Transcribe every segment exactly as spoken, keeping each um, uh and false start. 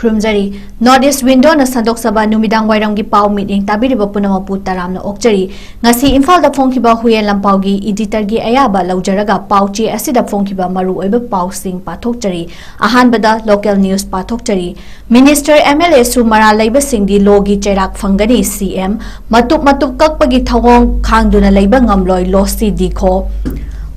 ꯈꯨꯔꯨꯝꯖꯔꯤ꯫ North East Window ꯅ ꯁꯟꯗꯣꯛꯆꯕ ꯅꯨꯃꯤꯗꯥꯡ ꯋꯥꯏꯔꯝꯒꯤ ꯄꯥꯎ ꯃꯤꯠꯌꯦꯡ ꯇꯥꯕꯤꯔꯤꯕ ꯄꯨꯝꯅꯃꯛꯄꯨ ꯇꯔꯥꯝꯅ ꯑꯣꯛꯆꯔꯤ꯫ ꯉꯁꯤ ꯏꯝꯐꯥꯜꯗ ꯐꯣꯡꯈꯤꯕ ꯍꯨꯏꯌꯦꯟ ꯂꯥꯟꯄꯥꯎꯒꯤ editor ꯒꯤ ꯑꯌꯥꯕ ꯂꯧꯖꯔꯒ ꯄꯥꯎꯆꯦ ꯑꯁꯤꯗ ꯐꯣꯡꯈꯤꯕ ꯃꯔꯨꯑꯣꯏꯕ ꯄꯥꯎꯁꯤꯡ ꯄꯥꯊꯣꯛꯆꯔꯤ꯫ ꯑꯍꯥꯟꯕꯗ local news ꯄꯥꯊꯣꯛꯆꯔꯤ꯫ Minister, M L A ꯁꯨ ꯃꯔꯥꯜ ꯂꯩꯕꯁꯤꯡꯗꯤ law ꯒꯤ ꯆꯩꯔꯥꯛ ꯐꯪꯒꯅꯤ, C M꯫ ꯃꯇꯨꯞ ꯃꯇꯨꯞ ꯀꯛꯄꯒꯤ ꯊꯧꯑꯣꯡ ꯈꯥꯡꯗꯨꯅ ꯂꯩꯕ ꯉꯝꯂꯣꯏ, ꯂꯣꯁꯤ ꯗꯤꯈꯣ꯫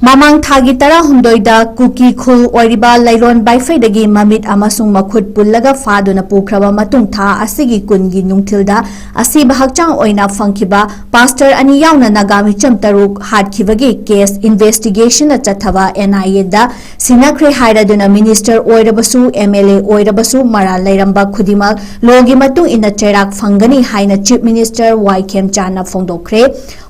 ꯃꯃꯥꯡ ꯊꯥꯒꯤ ꯇꯔꯥꯍꯨꯝꯗꯣꯏꯗ ꯀꯨꯀꯤ ꯈꯨꯜ ꯑꯣꯏꯔꯤꯕ ꯂꯩꯔꯣꯟ ꯕꯥꯏꯐꯩꯗꯒꯤ ꯃꯃꯤꯠ ꯑꯃꯁꯨꯡ ꯃꯈꯨꯠ ꯄꯨꯜꯂꯒ ꯐꯥꯗꯨꯅ ꯄꯨꯈ꯭ꯔꯕ ꯃꯇꯨꯡ, ꯊꯥ ꯑꯁꯤꯒꯤ ꯀꯨꯟꯒꯤ ꯅꯨꯡꯊꯤꯜꯗ ꯑꯁꯤꯕ ꯍꯛꯆꯥꯡ ꯑꯣꯏꯅ ꯐꯪꯈꯤꯕ pastor ꯑꯅꯤ ꯌꯥꯎꯅ ꯅꯥꯒꯥ ꯃꯤꯆꯝ ꯇꯔꯨꯛ ꯍꯥꯠꯈꯤꯕꯒꯤ case investigation ꯅ ꯆꯠꯊꯕ N I A the ꯁꯤꯟꯅꯈ꯭ꯔꯦ ꯍꯥꯏꯔꯗꯨꯅ minister ꯑꯣꯏꯔꯕꯁꯨ, M L A ꯑꯣꯏꯔꯕꯁꯨ ꯃꯔꯥꯜ ꯂꯩꯔꯝꯕ ꯈꯨꯗꯤꯡꯃꯛ law ꯒꯤ ꯃꯇꯨꯡ ꯏꯟꯅ ꯆꯩꯔꯥꯛ ꯐꯪꯒꯅꯤ ꯍꯥꯏꯅ Chief Minister ꯋꯥꯏ ꯈꯦꯝꯆꯥꯟꯅ ꯐꯣꯡꯗꯣꯛꯈ꯭ꯔꯦ꯫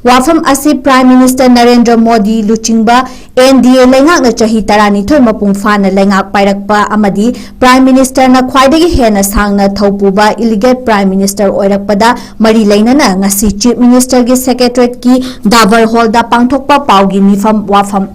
ꯋꯥꯐꯝ ꯑꯁꯤ Prime Minister ꯅꯔꯦꯟꯗ꯭ꯔ ꯃꯣꯗꯤ ꯂꯨꯆꯤꯡꯕ N D A ꯂꯩꯉꯥꯛꯅ ꯆꯍꯤ ꯇꯔꯥꯅꯤꯊꯣꯏ ꯃꯄꯨꯡ ꯐꯥꯅ ꯂꯩꯉꯥꯛ ꯄꯥꯏꯔꯛꯄ ꯑꯃꯗꯤ Prime Minister ꯅ ꯈ꯭ꯋꯥꯏꯗꯒꯤ ꯍꯦꯟꯅ ꯁꯥꯡꯅ ꯊꯧꯄꯨꯕ illegitimate Prime Minister ꯑꯣꯏꯔꯛꯄꯗ ꯃꯔꯤ ꯂꯩꯅꯅ ꯉꯁꯤ Chief Minister ꯒꯤ Secretariat ꯀꯤ ꯗꯥꯕꯔ Hall ꯗ ꯄꯥꯡꯊꯣꯛꯄ ꯄꯥꯎꯒꯤ ꯃꯤꯐꯝ ꯋꯥꯐꯝ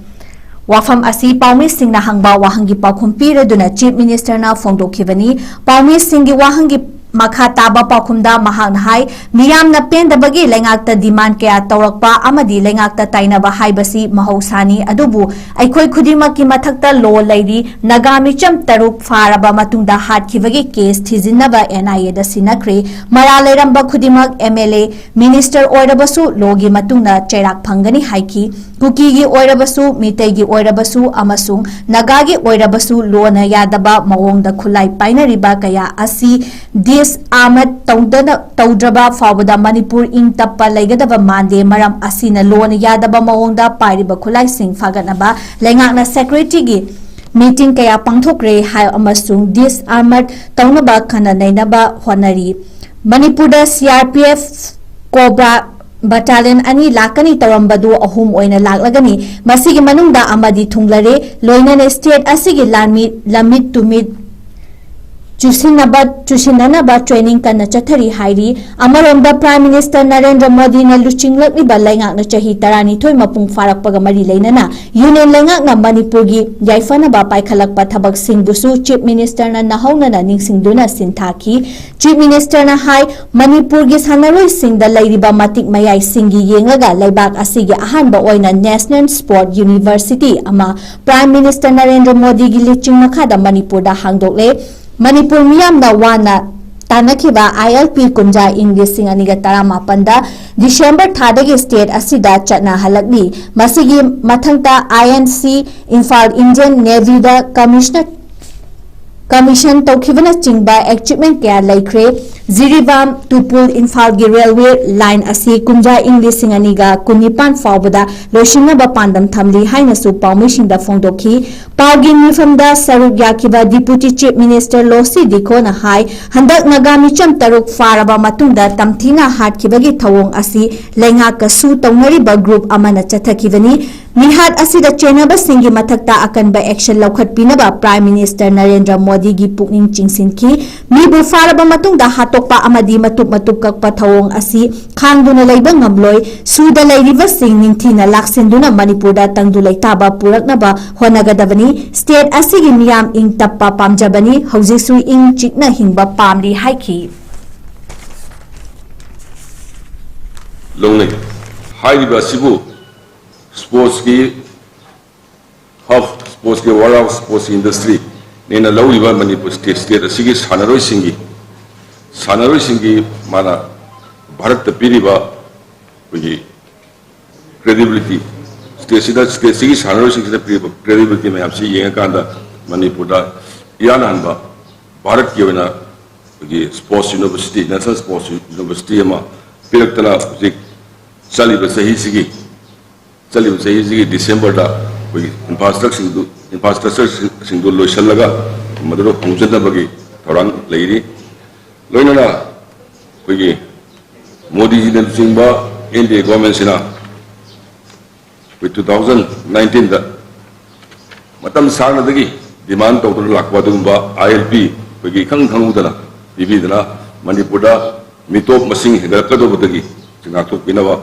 ꯋꯥꯐꯝ ꯑꯁꯤ ꯄꯥꯎꯃꯤꯁꯤꯡꯅ ꯍꯪꯕ ꯋꯥꯍꯪꯒꯤ ꯄꯥꯎꯈꯨꯝ ꯄꯤꯔꯗꯨꯅ Chief Minister ꯅ ꯐꯣꯡꯗꯣꯛꯈꯤꯕꯅꯤ꯫ ꯄꯥꯎꯃꯤꯁꯤꯡꯒꯤ ꯋꯥꯍꯪꯒꯤ ꯃꯈꯥ ꯇꯥꯕ ꯄꯥꯎꯈꯨꯝꯗ ꯃꯍꯥꯛꯅ ꯍꯥꯏ, ꯃꯤꯌꯥꯝꯅ ꯄꯦꯟꯗꯕꯒꯤ ꯂꯩꯉꯥꯛꯇ demand ꯀꯌꯥ ꯇꯧꯔꯛꯄ ꯑꯃꯗꯤ ꯂꯩꯉꯥꯛꯇ ꯇꯥꯏꯅꯕ ꯍꯥꯏꯕꯁꯤ ꯃꯍꯧꯁꯥꯅꯤ, ꯑꯗꯨꯕꯨ ꯑꯩꯈꯣꯏ ꯈꯨꯗꯤꯡꯃꯛꯀꯤ ꯃꯊꯛꯇ law ꯂꯩꯔꯤ꯫ ꯅꯥꯒꯥ ꯃꯤꯆꯝ ꯇꯔꯨꯛ ꯐꯥꯔꯕ ꯃꯇꯨꯡꯗ ꯍꯥꯠꯈꯤꯕꯒꯤ case ꯊꯤꯖꯤꯟꯅꯕ N I A ꯗ ꯁꯤꯟꯅꯈ꯭ꯔꯦ꯫ ꯃꯔꯥꯜ ꯂꯩꯔꯝꯕ ꯈꯨꯗꯤꯡꯃꯛ M L A, minister ꯑꯣꯏꯔꯕꯁꯨ law ꯒꯤ ꯃꯇꯨꯡꯗ ꯆꯩꯔꯥꯛ ꯐꯪꯒꯅꯤ ꯍꯥꯏꯈꯤ꯫ ꯀꯨꯀꯤꯒꯤ ꯑꯣꯏꯔꯕꯁꯨ, ꯃꯤꯇꯩꯒꯤ ꯑꯣꯏꯔꯕꯁꯨ ꯑꯃꯁꯨꯡ ꯅꯥꯒꯥꯒꯤ ꯑꯣꯏꯔꯕꯁꯨ law ꯅ ꯌꯥꯗꯕ ꯃꯑꯣꯡꯗ ꯈꯨꯠꯂꯥꯏ ꯄꯥꯏꯅꯔꯤꯕ ꯀꯌꯥ ꯑꯁꯤ disarmed ꯇꯧꯗꯅ, ꯇꯧꯗ꯭ꯔꯕ ꯐꯥꯎꯕꯗ ꯃꯅꯤꯄꯨꯔ ꯏꯪ ꯇꯞꯄ ꯂꯩꯒꯗꯕ ꯃꯥꯟꯗꯦ꯫ ꯃꯔꯝ ꯑꯁꯤꯅ law ꯅ ꯌꯥꯗꯕ ꯃꯑꯣꯡꯗ ꯄꯥꯏꯔꯤꯕ ꯈꯨꯠꯂꯥꯏꯁꯤꯡ ꯐꯥꯒꯠꯅꯕ ꯂꯩꯉꯥꯛꯅ secretariat ꯀꯤ meeting ꯀꯌꯥ ꯄꯥꯡꯊꯣꯛꯈ꯭ꯔꯦ ꯍꯥꯏ ꯑꯃꯁꯨꯡ disarmed ꯇꯧꯅꯕ ꯈꯟꯅ ꯅꯩꯅꯕ ꯍꯣꯠꯅꯔꯤ꯫ ꯃꯅꯤꯄꯨꯔꯗ C R P F Cobra battalion ꯑꯅꯤ ꯂꯥꯛꯀꯅꯤ ꯇꯧꯔꯝꯕꯗꯨ ꯑꯍꯨꯝ ꯑꯣꯏꯅ ꯂꯥꯛꯂꯒꯅꯤ꯫ ꯃꯁꯤꯒꯤ ꯃꯅꯨꯡꯗ ꯑꯃꯗꯤ ꯊꯨꯡꯂꯔꯦ꯫ ꯂꯣꯏꯅꯅ state ꯑꯁꯤꯒꯤ ꯂꯥꯟꯃꯤ, ꯂꯝꯃꯤꯠ ꯇꯨꯃꯤꯠ ꯆꯨꯁꯤꯟꯅꯕ ꯆꯨꯁꯤꯟꯅꯅꯕ training ꯀꯟꯅ ꯆꯠꯊꯔꯤ ꯍꯥꯏꯔꯤ꯫ ꯑꯃꯔꯣꯝꯗ Prime Minister ꯅꯔꯦꯟꯗ꯭ꯔ ꯃꯣꯗꯤꯅ ꯂꯨꯆꯤꯡꯂꯛꯂꯤꯕ ꯂꯩꯉꯥꯛꯅ ꯆꯍꯤ ꯇꯔꯥꯅꯤꯊꯣꯏ ꯃꯄꯨꯡ ꯐꯥꯔꯛꯄꯒ ꯃꯔꯤ ꯂꯩꯅꯅ Union ꯂꯩꯉꯥꯛꯅ ꯃꯅꯤꯄꯨꯔꯒꯤ ꯌꯥꯏꯐꯅꯕ ꯄꯥꯏꯈꯠꯂꯛꯄ ꯊꯕꯛꯁꯤꯡꯕꯨꯁꯨ Chief Ministerꯅ ꯅꯧꯍꯧꯅꯅ ꯅꯤꯡꯁꯤꯡꯗꯨꯅ ꯁꯤꯟꯊꯥꯈꯤ꯫ Chief Ministerꯅ ꯍꯥꯏ, ꯃꯅꯤꯄꯨꯔꯒꯤ ꯁꯥꯟꯅꯔꯣꯏꯁꯤꯡꯗ ꯂꯩꯔꯤꯕ ꯃꯇꯤꯛ ꯃꯌꯥꯏꯁꯤꯡꯒꯤ ꯌꯦꯡꯂꯒ ꯂꯩꯕꯥꯛ ꯑꯁꯤꯒꯤ ꯑꯍꯥꯟꯕ ꯑꯣꯏꯅ National Sport University ꯑꯃ Prime Minister ꯅꯔꯦꯟꯗ꯭ꯔ ꯃꯣꯗꯤꯒꯤ ꯂꯨꯆꯤꯡ ꯃꯈꯥꯗ ꯃꯅꯤꯄꯨꯔꯗ ꯍꯥꯡꯗꯣꯛꯂꯦ꯫ ꯃꯅꯤꯄꯨꯔ ꯃꯤꯌꯥꯝꯅ ꯋꯥꯅ ꯇꯥꯟꯅꯈꯤꯕ ILP ꯀꯨꯝꯖꯥ ꯏꯪ ꯂꯤꯁꯤꯡ ꯑꯅꯤꯒ ꯇꯔꯥꯃꯥꯄꯟꯗ December ꯊꯥꯗꯒꯤ state ꯑꯁꯤꯗ ꯆꯠꯅꯍꯜꯂꯛꯂꯤ꯫ ꯃꯁꯤꯒꯤ ꯃꯊꯪꯗ INC, Imphal Indian Navyꯗ commissioner commission ꯇꯧꯈꯤꯕꯅꯆꯤꯡꯕ achievement ꯀꯌꯥ ꯂꯩꯈ꯭ꯔꯦ꯫ ꯖꯤꯔꯤꯕꯥꯝ ꯇꯨꯄꯨꯜ ꯏꯝꯐꯥꯜꯒꯤ railway line ꯑꯁꯤ ꯀꯨꯝꯖꯥ ꯏꯪ ꯂꯤꯁꯤꯡ ꯑꯅꯤꯒ ꯀꯨꯟꯅꯤꯄꯥꯟ ꯐꯥꯎꯕꯗ ꯂꯣꯏꯁꯤꯟꯅꯕ ꯄꯥꯟꯗꯝ ꯊꯝꯂꯤ ꯍꯥꯏꯅꯁꯨ ꯄꯥꯎꯃꯤꯁꯤꯡꯗ ꯐꯣꯡꯗꯣꯛꯈꯤ꯫ ꯄꯥꯎꯒꯤ ꯃꯤꯐꯝꯗ ꯁꯔꯨꯛ ꯌꯥꯈꯤꯕ Deputy Chief Minister ꯂꯣꯁꯤ ꯗꯤꯈꯣꯅ ꯍꯥꯏ, ꯍꯟꯗꯛ ꯅꯥꯒꯥ ꯃꯤꯆꯝ ꯇꯔꯨꯛ ꯐꯥꯔꯕ ꯃꯇꯨꯡꯗ ꯇꯝꯊꯤꯅ ꯍꯥꯠꯈꯤꯕꯒꯤ ꯊꯧꯑꯣꯡ ꯑꯁꯤ ꯂꯩꯉꯥꯛꯀ ꯁꯨ ꯇꯧꯅꯔꯤꯕ group ꯑꯃꯅ ꯆꯠꯊꯈꯤꯕꯅꯤ꯫ ꯃꯤꯍꯥꯠ ꯑꯁꯤꯗ ꯆꯦꯟꯅꯕꯁꯤꯡꯒꯤ ꯃꯊꯛꯇ ꯑꯀꯟꯕ action ꯂꯧꯈꯠꯄꯤꯅꯕ Prime Minister ꯅꯔꯦꯟꯗ꯭ꯔ ꯃꯣꯗꯤꯒꯤ ꯄꯨꯛꯅꯤꯡ ꯆꯤꯡꯁꯤꯟꯈꯤ꯫ ꯃꯤꯕꯨ ꯐꯥꯔꯕ ꯃꯇꯨꯡꯗ ꯍꯥꯠꯇꯣꯛꯄ ꯑꯃꯗꯤ ꯃꯇꯨꯞ ꯃꯇꯨꯞ ꯀꯛꯄ ꯊꯧꯑꯣꯡ ꯑꯁꯤ ꯈꯥꯡꯗꯨꯅ ꯂꯩꯕ ꯉꯝꯂꯣꯏ꯫ ꯁꯨꯗ ꯂꯩꯔꯤꯕꯁꯤꯡ ꯅꯤꯡꯊꯤꯅ ꯂꯥꯛꯁꯤꯟꯗꯨꯅ ꯃꯅꯤꯄꯨꯔꯗ ꯇꯪꯗꯨ ꯂꯩꯇꯥꯕ ꯄꯨꯔꯛꯅꯕ ꯍꯣꯠꯅꯒꯗꯕꯅꯤ꯫ State ꯑꯁꯤꯒꯤ ꯃꯤꯌꯥꯝ ꯏꯪ ꯇꯞꯄ ꯄꯥꯝꯖꯕꯅꯤ꯫ ꯍꯧꯖꯤꯛꯁꯨ ꯏꯪ ꯆꯤꯛꯅ ꯍꯤꯡꯕ ꯄꯥꯝꯂꯤ ꯍꯥꯏꯈꯤ꯫ ꯂꯧꯅꯩ꯫ ꯍꯥꯏꯔꯤꯕ ꯑꯁꯤꯕꯨ sportsꯀꯤ hub, sportsꯀꯤ world of sports industryꯅꯦꯅ ꯂꯧꯔꯤꯕ ꯃꯅꯤꯄꯨꯔ state, state ꯑꯁꯤꯒꯤ ꯁꯥꯟꯅꯔꯣꯏꯁꯤꯡꯒꯤ, ꯁꯥꯟꯅꯔꯣꯏꯁꯤꯡꯒꯤ ꯃꯥꯅ ꯚꯥꯔꯠꯇ ꯄꯤꯔꯤꯕ ꯑꯩꯈꯣꯏꯒꯤ credibility, stateꯁꯤꯗ, stateꯁꯤꯒꯤ ꯁꯥꯟꯅꯔꯣꯏꯁꯤꯡꯁꯤꯗ ꯄꯤꯔꯤꯕ credibility ꯃꯌꯥꯝꯁꯤ ꯌꯦꯡꯉꯀꯥꯟꯗ ꯃꯅꯤꯄꯨꯔꯗ ꯏꯔꯥꯟ ꯍꯟꯕ, ꯚꯥꯔꯠꯀꯤ ꯑꯣꯏꯅ ꯑꯩꯈꯣꯏꯒꯤ sports university, national sports university ꯑꯃ ꯄꯤꯔꯛꯇꯅ ꯍꯧꯖꯤꯛ ꯆꯠꯂꯤꯕ ꯆꯍꯤꯁꯤꯒꯤ, ꯆꯠꯂꯤꯕ ꯆꯍꯤꯁꯤꯒꯤ Decemberꯗ ꯑꯩꯈꯣꯏꯒꯤ infrastructureꯁꯤꯡꯗꯨ, infrastructureꯁꯤꯡꯗꯨ ꯂꯣꯏꯁꯤꯜꯂꯒ ꯃꯗꯨꯗ ꯍꯣꯡꯖꯅꯕꯒꯤ ꯊꯧꯔꯥꯡ ꯂꯩꯔꯤ꯫ ꯂꯣꯏꯅꯅ ꯑꯩꯈꯣꯏꯒꯤ ꯃꯣꯗꯤꯖꯤꯅ ꯂꯨꯆꯤꯡꯕ NDA governmentꯁꯤꯅ ꯑꯩꯈꯣꯏ two thousand nineteenꯗ ꯃꯇꯝ ꯁꯥꯡꯅꯗꯒꯤ demand ꯇꯧꯗꯨꯅ ꯂꯥꯛꯄ ꯑꯗꯨꯒꯨꯝꯕ ILP ꯑꯩꯈꯣꯏꯒꯤ ꯏꯈꯪ ꯈꯪꯍꯧꯗꯅ ꯄꯤꯕꯤꯗꯅ ꯃꯅꯤꯄꯨꯔꯗ ꯃꯤꯇꯣꯞ ꯃꯁꯤꯡ ꯍꯦꯟꯒꯠꯂꯛꯀꯗꯧꯕꯗꯒꯤ ꯉꯥꯛꯊꯣꯛꯄꯤꯅꯕ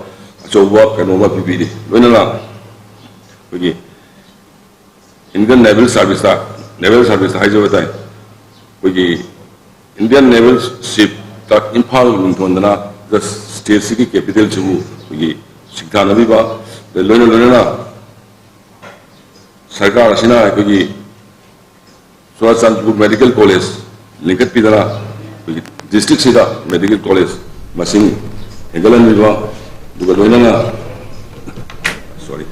ꯑꯆꯧꯕ ꯀꯩꯅꯣ ꯑꯃ ꯄꯤꯕꯤꯔꯤ꯫ ꯂꯣꯏꯅꯅ ꯑꯩꯈꯣꯏꯒꯤ Indian Naval Service ꯇ, Naval Service ꯇ ꯍꯥꯏꯖꯕ ꯇꯥꯏ, ꯑꯩꯈꯣꯏꯒꯤ Indian Naval Ship ꯇ ꯏꯝꯐꯥꯜ ꯃꯤꯡꯊꯣꯟꯗꯅ ꯁ꯭ꯇꯦꯠꯁꯤꯒꯤ ꯀꯦꯄꯤꯇꯦꯜꯁꯤꯕꯨ ꯑꯩꯈꯣꯏꯒꯤ ꯁꯤꯡꯊꯥꯅꯕꯤꯕ, ꯂꯣꯏꯅ ꯂꯣꯏꯅꯅ ꯁꯔꯀꯥꯔ ꯑꯁꯤꯅ ꯑꯩꯈꯣꯏꯒꯤ ꯆꯨꯔꯥꯆꯥꯟꯄꯨꯔ ꯃꯦꯗꯤꯀꯦꯜ ꯀꯣꯂꯦꯖ ꯂꯤꯡꯈꯠꯄꯤꯗꯅ ꯑꯩꯈꯣꯏꯒꯤ ꯗꯤꯁꯇ꯭ꯔꯤꯛꯁꯤꯗ ꯃꯦꯗꯤꯀꯦꯜ ꯀꯣꯂꯦꯖ ꯃꯁꯤꯡ ꯍꯦꯟꯒꯠꯍꯟꯕꯤꯕ, ꯑꯗꯨꯒ ꯂꯣꯏꯅꯅ, sorry,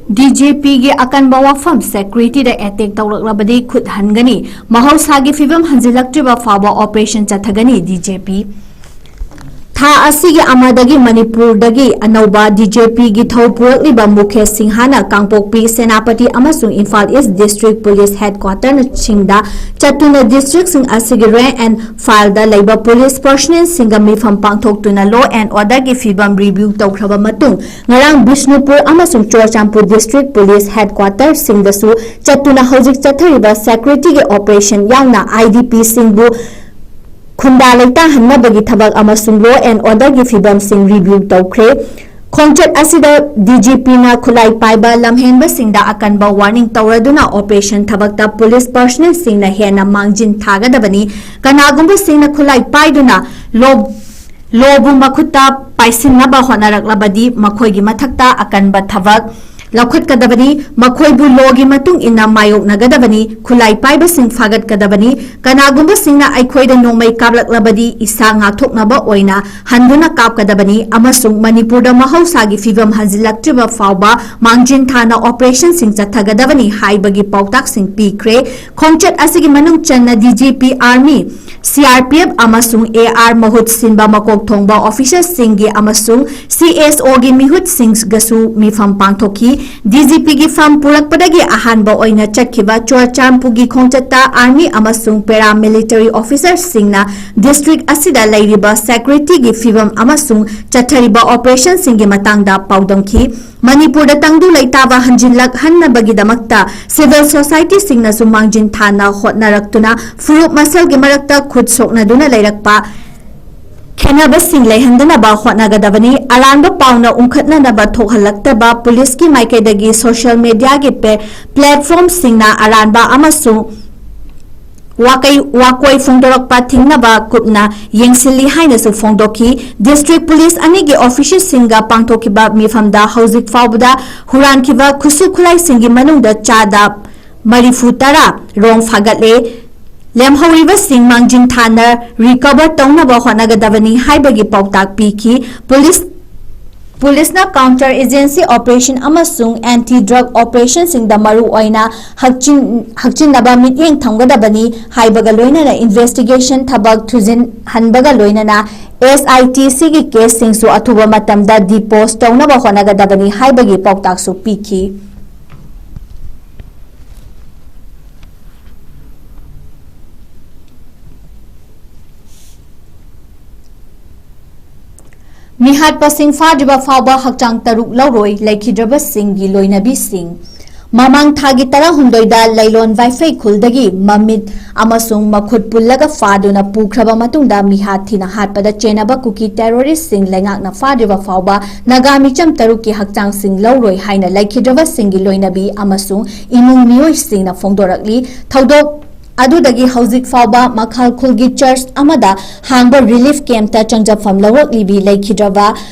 ꯗꯤ ꯖꯤ ꯄꯤꯒꯤ ꯑꯀꯟꯕ ꯋꯥꯐꯝ, ꯁꯦꯀ꯭ꯌꯨꯔꯤꯇꯤꯗ ꯑꯦꯇꯦꯛ ꯇꯧꯔꯛꯂꯕꯗꯤ ꯈꯨꯠ ꯍꯟꯒꯅꯤ, ꯃꯍꯧꯁꯥꯒꯤ ꯐꯤꯕꯝ ꯍꯟꯖꯤꯜꯂꯛꯇ꯭ꯔꯤꯕ ꯐꯥꯎꯕ ꯑꯣꯄꯔꯦꯁꯟ ꯆꯠꯊꯒꯅꯤ ꯗꯤ ꯖꯤ ꯄꯤ꯫ ꯊꯥ ꯑꯁꯤꯒꯤ ꯑꯃꯗꯒꯤ ꯃꯅꯤꯄꯨꯔꯗꯒꯤ ꯑꯅꯧꯕ ꯗꯤ ꯖꯤ ꯄꯤꯒꯤ ꯊꯧ ꯄꯨꯔꯛꯂꯤꯕ ꯃꯨꯀꯦꯁ ꯁꯤꯡꯍꯥꯅ ꯀꯥꯡꯄꯣꯛꯄꯤ, ꯁꯦꯅꯥꯄꯇꯤ ꯑꯃꯁꯨꯡ ꯏꯝꯐꯥꯜ ꯏꯁ ꯗꯤꯁꯇ꯭ꯔꯤꯛ ꯄꯨꯂꯤꯁ ꯍꯦꯗꯀ꯭ꯋꯥꯇꯔꯅꯆꯤꯡꯗ ꯆꯠꯇꯨꯅ ꯗꯤꯁꯇ꯭ꯔꯤꯛꯁꯤꯡ ꯑꯁꯤꯒꯤ ꯔꯦꯡꯛ ꯑꯦꯟ ꯐꯥꯏꯜꯗ ꯂꯩꯕ ꯄꯨꯂꯤꯁ ꯄꯔꯁꯅꯦꯜꯁꯤꯡꯒ ꯃꯤꯐꯝ ꯄꯥꯡꯊꯣꯛꯇꯨꯅ ꯂꯣ ꯑꯦꯟ ꯑꯣꯔꯗꯔꯒꯤ ꯐꯤꯕꯝ ꯔꯤꯚ꯭ꯌꯨ ꯇꯧꯈ꯭ꯔꯕ ꯃꯇꯨꯡ, ꯉꯔꯥꯡ ꯕꯤꯁꯅꯨꯄꯨꯔ ꯑꯃꯁꯨꯡ ꯆꯨꯔꯆꯥꯟꯄꯨꯔ ꯗꯤꯁꯇ꯭ꯔꯤꯛ ꯄꯨꯂꯤꯁ ꯍꯦꯗꯀ꯭ꯋꯥꯇꯔꯁꯤꯡꯗꯁꯨ ꯆꯠꯇꯨꯅ ꯍꯧꯖꯤꯛ ꯆꯠꯊꯔꯤꯕ ꯁꯦꯀ꯭ꯌꯨꯔꯤꯇꯤꯒꯤ ꯑꯣꯄꯔꯦꯁꯟ ꯌꯥꯎꯅ ꯑꯥꯏ ꯗꯤ ꯄꯤꯁꯤꯡꯕꯨ ꯈꯨꯟꯗꯥ ꯂꯩꯇꯥꯍꯟꯅꯕꯒꯤ ꯊꯕꯛ ꯑꯃꯁꯨꯡ ꯂꯣ ꯑꯦꯟ ꯑꯣꯔꯗꯔꯒꯤ ꯐꯤꯕꯝꯁꯤꯡ ꯔꯤꯚ꯭ꯌꯨ ꯇꯧꯈ꯭ꯔꯦ꯫ ꯈꯣꯡꯆꯠ ꯑꯁꯤꯗ ꯗꯤ ꯖꯤ ꯄꯤꯅ ꯈꯨꯠꯂꯥꯏ ꯄꯥꯏꯕ ꯂꯝꯍꯦꯟꯕꯁꯤꯡꯗ ꯑꯀꯟꯕ ꯋꯥꯔꯅꯤꯡ ꯇꯧꯔꯗꯨꯅ ꯑꯣꯄꯔꯦꯁꯟ ꯊꯕꯛꯇ ꯄꯨꯂꯤꯁ ꯄꯔꯁꯅꯦꯜꯁꯤꯡꯅ ꯍꯦꯟꯅ ꯃꯥꯡꯖꯤꯟ ꯊꯥꯒꯗꯕꯅꯤ꯫ ꯀꯅꯥꯒꯨꯝꯕꯁꯤꯡꯅ ꯈꯨꯠꯂꯥꯏ ꯄꯥꯏꯗꯨꯅ ꯂꯣ ꯂꯣꯕꯨ ꯃꯈꯨꯠꯇ ꯄꯥꯏꯁꯤꯟꯅꯕ ꯍꯣꯠꯅꯔꯛꯂꯕꯗꯤ ꯃꯈꯣꯏꯒꯤ ꯃꯊꯛꯇ ꯑꯀꯟꯕ ꯊꯕꯛ ꯂꯧꯈꯠꯀꯗꯕꯅꯤ꯫ ꯃꯈꯣꯏꯕꯨ ꯂꯣꯒꯤ ꯃꯇꯨꯡ ꯏꯟꯅ ꯃꯥꯌꯣꯛꯅꯒꯗꯕꯅꯤ꯫ ꯈꯨꯠꯂꯥꯏ ꯄꯥꯏꯕꯁꯤꯡ ꯐꯥꯒꯠꯀꯗꯕꯅꯤ꯫ ꯀꯅꯥꯒꯨꯝꯕꯁꯤꯡꯅ ꯑꯩꯈꯣꯏꯗ ꯅꯣꯡꯃꯩ ꯀꯥꯞꯂꯛꯂꯕꯗꯤ ꯏꯁꯥ ꯉꯥꯛꯊꯣꯛꯅꯕ ꯑꯣꯏꯅ ꯍꯟꯗꯨꯅ ꯀꯥꯞꯀꯗꯕꯅꯤ ꯑꯃꯁꯨꯡ ꯃꯅꯤꯄꯨꯔꯗ ꯃꯍꯧꯁꯥꯒꯤ ꯐꯤꯕꯝ ꯍꯟꯖꯤꯜꯂꯛꯇ꯭ꯔꯤꯕ ꯐꯥꯎꯕ ꯃꯥꯡꯖꯤꯟ ꯊꯥꯅ ꯑꯣꯄꯔꯦꯁꯟꯁꯤꯡ ꯆꯠꯊꯒꯗꯕꯅꯤ ꯍꯥꯏꯕꯒꯤ ꯄꯥꯎꯇꯥꯛꯁꯤꯡ ꯄꯤꯈ꯭ꯔꯦ꯫ ꯈꯣꯡꯆꯠ ꯑꯁꯤꯒꯤ ꯃꯅꯨꯡ ꯆꯟꯅ D G P army, C R P F ꯑꯃꯁꯨꯡ ꯑꯦ ꯑꯥꯔ ꯃꯍꯨꯠ ꯁꯤꯟꯕ ꯃꯀꯣꯛ ꯊꯣꯡꯕ ꯑꯣꯐꯤꯁꯔꯁꯤꯡꯒꯤ ꯑꯃꯁꯨꯡ ꯁꯤ ꯑꯦꯁ ꯑꯣꯒꯤ ꯃꯤꯍꯨꯠꯁꯤꯡꯒꯁꯨ ꯃꯤꯐꯝ ꯄꯥꯡꯊꯣꯛꯈꯤ꯫ ꯗꯤ ꯖꯤ ꯄꯤꯒꯤ ꯐꯝ ꯄꯨꯔꯛꯄꯗꯒꯤ ꯑꯍꯥꯟꯕ ꯑꯣꯏꯅ ꯆꯠꯈꯤꯕ ꯆꯨꯔꯆꯥꯟꯄꯨꯔꯒꯤ ꯈꯣꯡꯆꯠꯇ ꯑꯥꯔꯃꯤ ꯑꯃꯁꯨꯡ ꯄꯦꯔꯥ ꯃꯤꯂꯤꯇꯔꯤ ꯑꯣꯐꯤꯁꯔꯁꯤꯡꯅ ꯗꯤꯁꯇ꯭ꯔꯤꯛ ꯑꯁꯤꯗ ꯂꯩꯔꯤꯕ ꯁꯦꯀ꯭ꯌꯨꯔꯤꯇꯤꯒꯤ ꯐꯤꯕꯝ ꯑꯃꯁꯨꯡ ꯆꯠꯊꯔꯤꯕ ꯑꯣꯄꯔꯦꯁꯟꯁꯤꯡꯒꯤ ꯃꯇꯥꯡꯗ ꯄꯥꯎꯗꯝꯈꯤ꯫ ꯃꯅꯤꯄꯨꯔꯗ ꯇꯪꯗꯨ ꯂꯩꯇꯥꯕ ꯍꯟꯖꯤꯜꯂꯛꯍꯟꯅꯕꯒꯤꯗꯃꯛꯇ ꯁꯤꯚꯤꯜ ꯁꯣꯁꯥꯏꯇꯤꯁꯤꯡꯅꯁꯨ ꯃꯥꯡꯖꯤꯟ ꯊꯥꯅ ꯍꯣꯠꯅꯔꯛꯇꯨꯅ ꯐꯨꯔꯨꯞ ꯃꯁꯦꯜꯒꯤ ꯃꯔꯛꯇ ꯈꯨꯠ ꯁꯣꯛꯅꯗꯨꯅ ꯂꯩꯔꯛꯄ ꯈꯦꯠꯅꯕꯁꯤꯡ ꯂꯩꯍꯟꯗꯅꯕ ꯍꯣꯠꯅꯒꯗꯕꯅꯤ꯫ ꯑꯔꯥꯟꯕ ꯄꯥꯎꯅ ꯎꯪꯈꯠꯅꯅꯕ ꯊꯣꯛꯍꯜꯂꯛꯇꯕ ꯄꯨꯂꯤꯁꯀꯤ ꯃꯥꯏꯀꯩꯗꯒꯤ ꯁꯣꯁꯤꯌꯦꯜ ꯃꯦꯗꯤꯌꯥꯒꯤ ꯄꯦ-, ꯄ꯭ꯂꯦꯠꯐꯣꯔꯝꯁꯤꯡꯅ ꯑꯔꯥꯟꯕ ꯑꯃꯁꯨꯡ ꯋꯥꯀꯩ-, ꯋꯥꯀꯣꯏ ꯐꯣꯡꯗꯣꯔꯛꯄ ꯊꯤꯡꯅꯕ ꯀꯨꯞꯅ ꯌꯦꯡꯁꯤꯜꯂꯤ ꯍꯥꯏꯅꯁꯨ ꯐꯣꯡꯗꯣꯛꯈꯤ꯫ ꯗꯤꯁꯇ꯭ꯔꯤꯛ ꯄꯨꯂꯤꯁ ꯑꯅꯤꯒꯤ ꯑꯣꯐꯤꯁꯔꯁꯤꯡꯒ ꯄꯥꯡꯊꯣꯛꯈꯤꯕ ꯃꯤꯐꯝꯗ ꯍꯧꯖꯤꯛ ꯐꯥꯎꯕꯗ ꯍꯨꯔꯥꯟꯈꯤꯕ ꯈꯨꯠꯁꯨ ꯈꯨꯠꯂꯥꯏꯁꯤꯡꯒꯤ ꯃꯅꯨꯡꯗ ꯆꯥꯗ ꯃꯔꯤꯐꯨ ꯇꯔꯥ ꯔꯣꯝ ꯐꯥꯒꯠꯂꯦ꯫ ꯂꯦꯝꯍꯧꯔꯤꯕꯁꯤꯡ ꯃꯥꯡꯖꯤꯟ ꯊꯥꯅ ꯔꯤꯀꯚꯔ ꯇꯧꯅꯕ ꯍꯣꯠꯅꯒꯗꯕꯅꯤ ꯍꯥꯏꯕꯒꯤ ꯄꯥꯎꯇꯥꯛ ꯄꯤꯈꯤ꯫ ꯄꯨꯂꯤꯁ, ꯄꯨꯂꯤꯁꯅ ꯀꯥꯎꯟꯇꯔ ꯑꯦꯖꯦꯟꯁꯤ ꯑꯣꯄꯔꯦꯁꯟ ꯑꯃꯁꯨꯡ ꯑꯦꯟꯇꯤ ꯗ꯭ꯔꯒ ꯑꯣꯄꯔꯦꯁꯟꯁꯤꯡꯗ ꯃꯔꯨꯑꯣꯏꯅ ꯍꯛꯆꯤꯟ-, ꯍꯛꯆꯤꯟꯅꯕ ꯃꯤꯠꯌꯦꯡ ꯊꯝꯒꯗꯕꯅꯤ ꯍꯥꯏꯕꯒ ꯂꯣꯏꯅꯅ ꯏꯟꯚꯦꯁꯇꯤꯒꯦꯁꯟ ꯊꯕꯛ ꯊꯨꯖꯤꯟꯍꯟꯕꯒ ꯂꯣꯏꯅꯅ ꯑꯦꯁ ꯑꯥꯏ ꯇꯤ ꯁꯤꯒꯤ ꯀꯦꯁꯁꯤꯡꯁꯨ ꯑꯊꯨꯕ ꯃꯇꯝꯗ ꯗꯤꯄꯣꯖ ꯇꯧꯅꯕ ꯍꯣꯠꯅꯒꯗꯕꯅꯤ ꯍꯥꯏꯕꯒꯤ ꯄꯥꯎꯇꯥꯛꯁꯨ ꯄꯤꯈꯤ꯫ ꯃꯤꯍꯥꯠꯄꯁꯤꯡ ꯐꯥꯗ꯭ꯔꯤꯕ ꯐꯥꯎꯕ ꯍꯛꯆꯥꯡ ꯇꯔꯨꯛ ꯂꯧꯔꯣꯏ, ꯂꯩꯈꯤꯗ꯭ꯔꯕꯁꯤꯡꯒꯤ ꯂꯣꯏꯅꯕꯤꯁꯤꯡ꯫ ꯃꯃꯥꯡ ꯊꯥꯒꯤ ꯇꯔꯥꯍꯨꯝꯗꯣꯏꯗ ꯂꯩꯂꯣꯟ ꯋꯥꯏꯐꯩ ꯈꯨꯜꯗꯒꯤ ꯃꯃꯤꯠ ꯑꯃꯁꯨꯡ ꯃꯈꯨꯠ ꯄꯨꯜꯂꯒ ꯐꯥꯗꯨꯅ ꯄꯨꯈ꯭ꯔꯕ ꯃꯇꯨꯡꯗ ꯃꯤꯍꯥꯠ ꯊꯤꯅ ꯍꯥꯠꯄꯗ ꯆꯦꯟꯅꯕ ꯀꯨꯀꯤ ꯇꯦꯔꯣꯔꯤꯁ꯭ꯠꯁꯤꯡ ꯂꯩꯉꯥꯛꯅ ꯐꯥꯗ꯭ꯔꯤꯕ ꯐꯥꯎꯕ ꯅꯥꯒꯥ ꯃꯤꯆꯝ ꯇꯔꯨꯛꯀꯤ ꯍꯛꯆꯥꯡꯁꯤꯡ ꯂꯧꯔꯣꯏ ꯍꯥꯏꯅ ꯂꯩꯈꯤꯗ꯭ꯔꯕꯁꯤꯡꯒꯤ ꯂꯣꯏꯅꯕꯤ ꯑꯃꯁꯨꯡ ꯏꯃꯨꯡ ꯃꯤꯑꯣꯏꯁꯤꯡꯅ ꯐꯣꯡꯗꯣꯔꯛꯂꯤ꯫ ꯊꯧꯗꯣꯛ ꯑꯗꯨꯗꯒꯤ ꯍꯧꯖꯤꯛ ꯐꯥꯎꯕ ꯃꯈꯥꯜ ꯈꯨꯜꯒꯤ ꯆꯔꯆ ꯑꯃꯗ ꯍꯥꯡꯕ ꯔꯤꯂꯤꯐ ꯀꯦꯝꯞꯇ ꯆꯪꯖꯐꯝ ꯂꯧꯔꯛꯂꯤꯕꯤ ꯂꯩꯈꯤꯗ꯭ꯔꯕ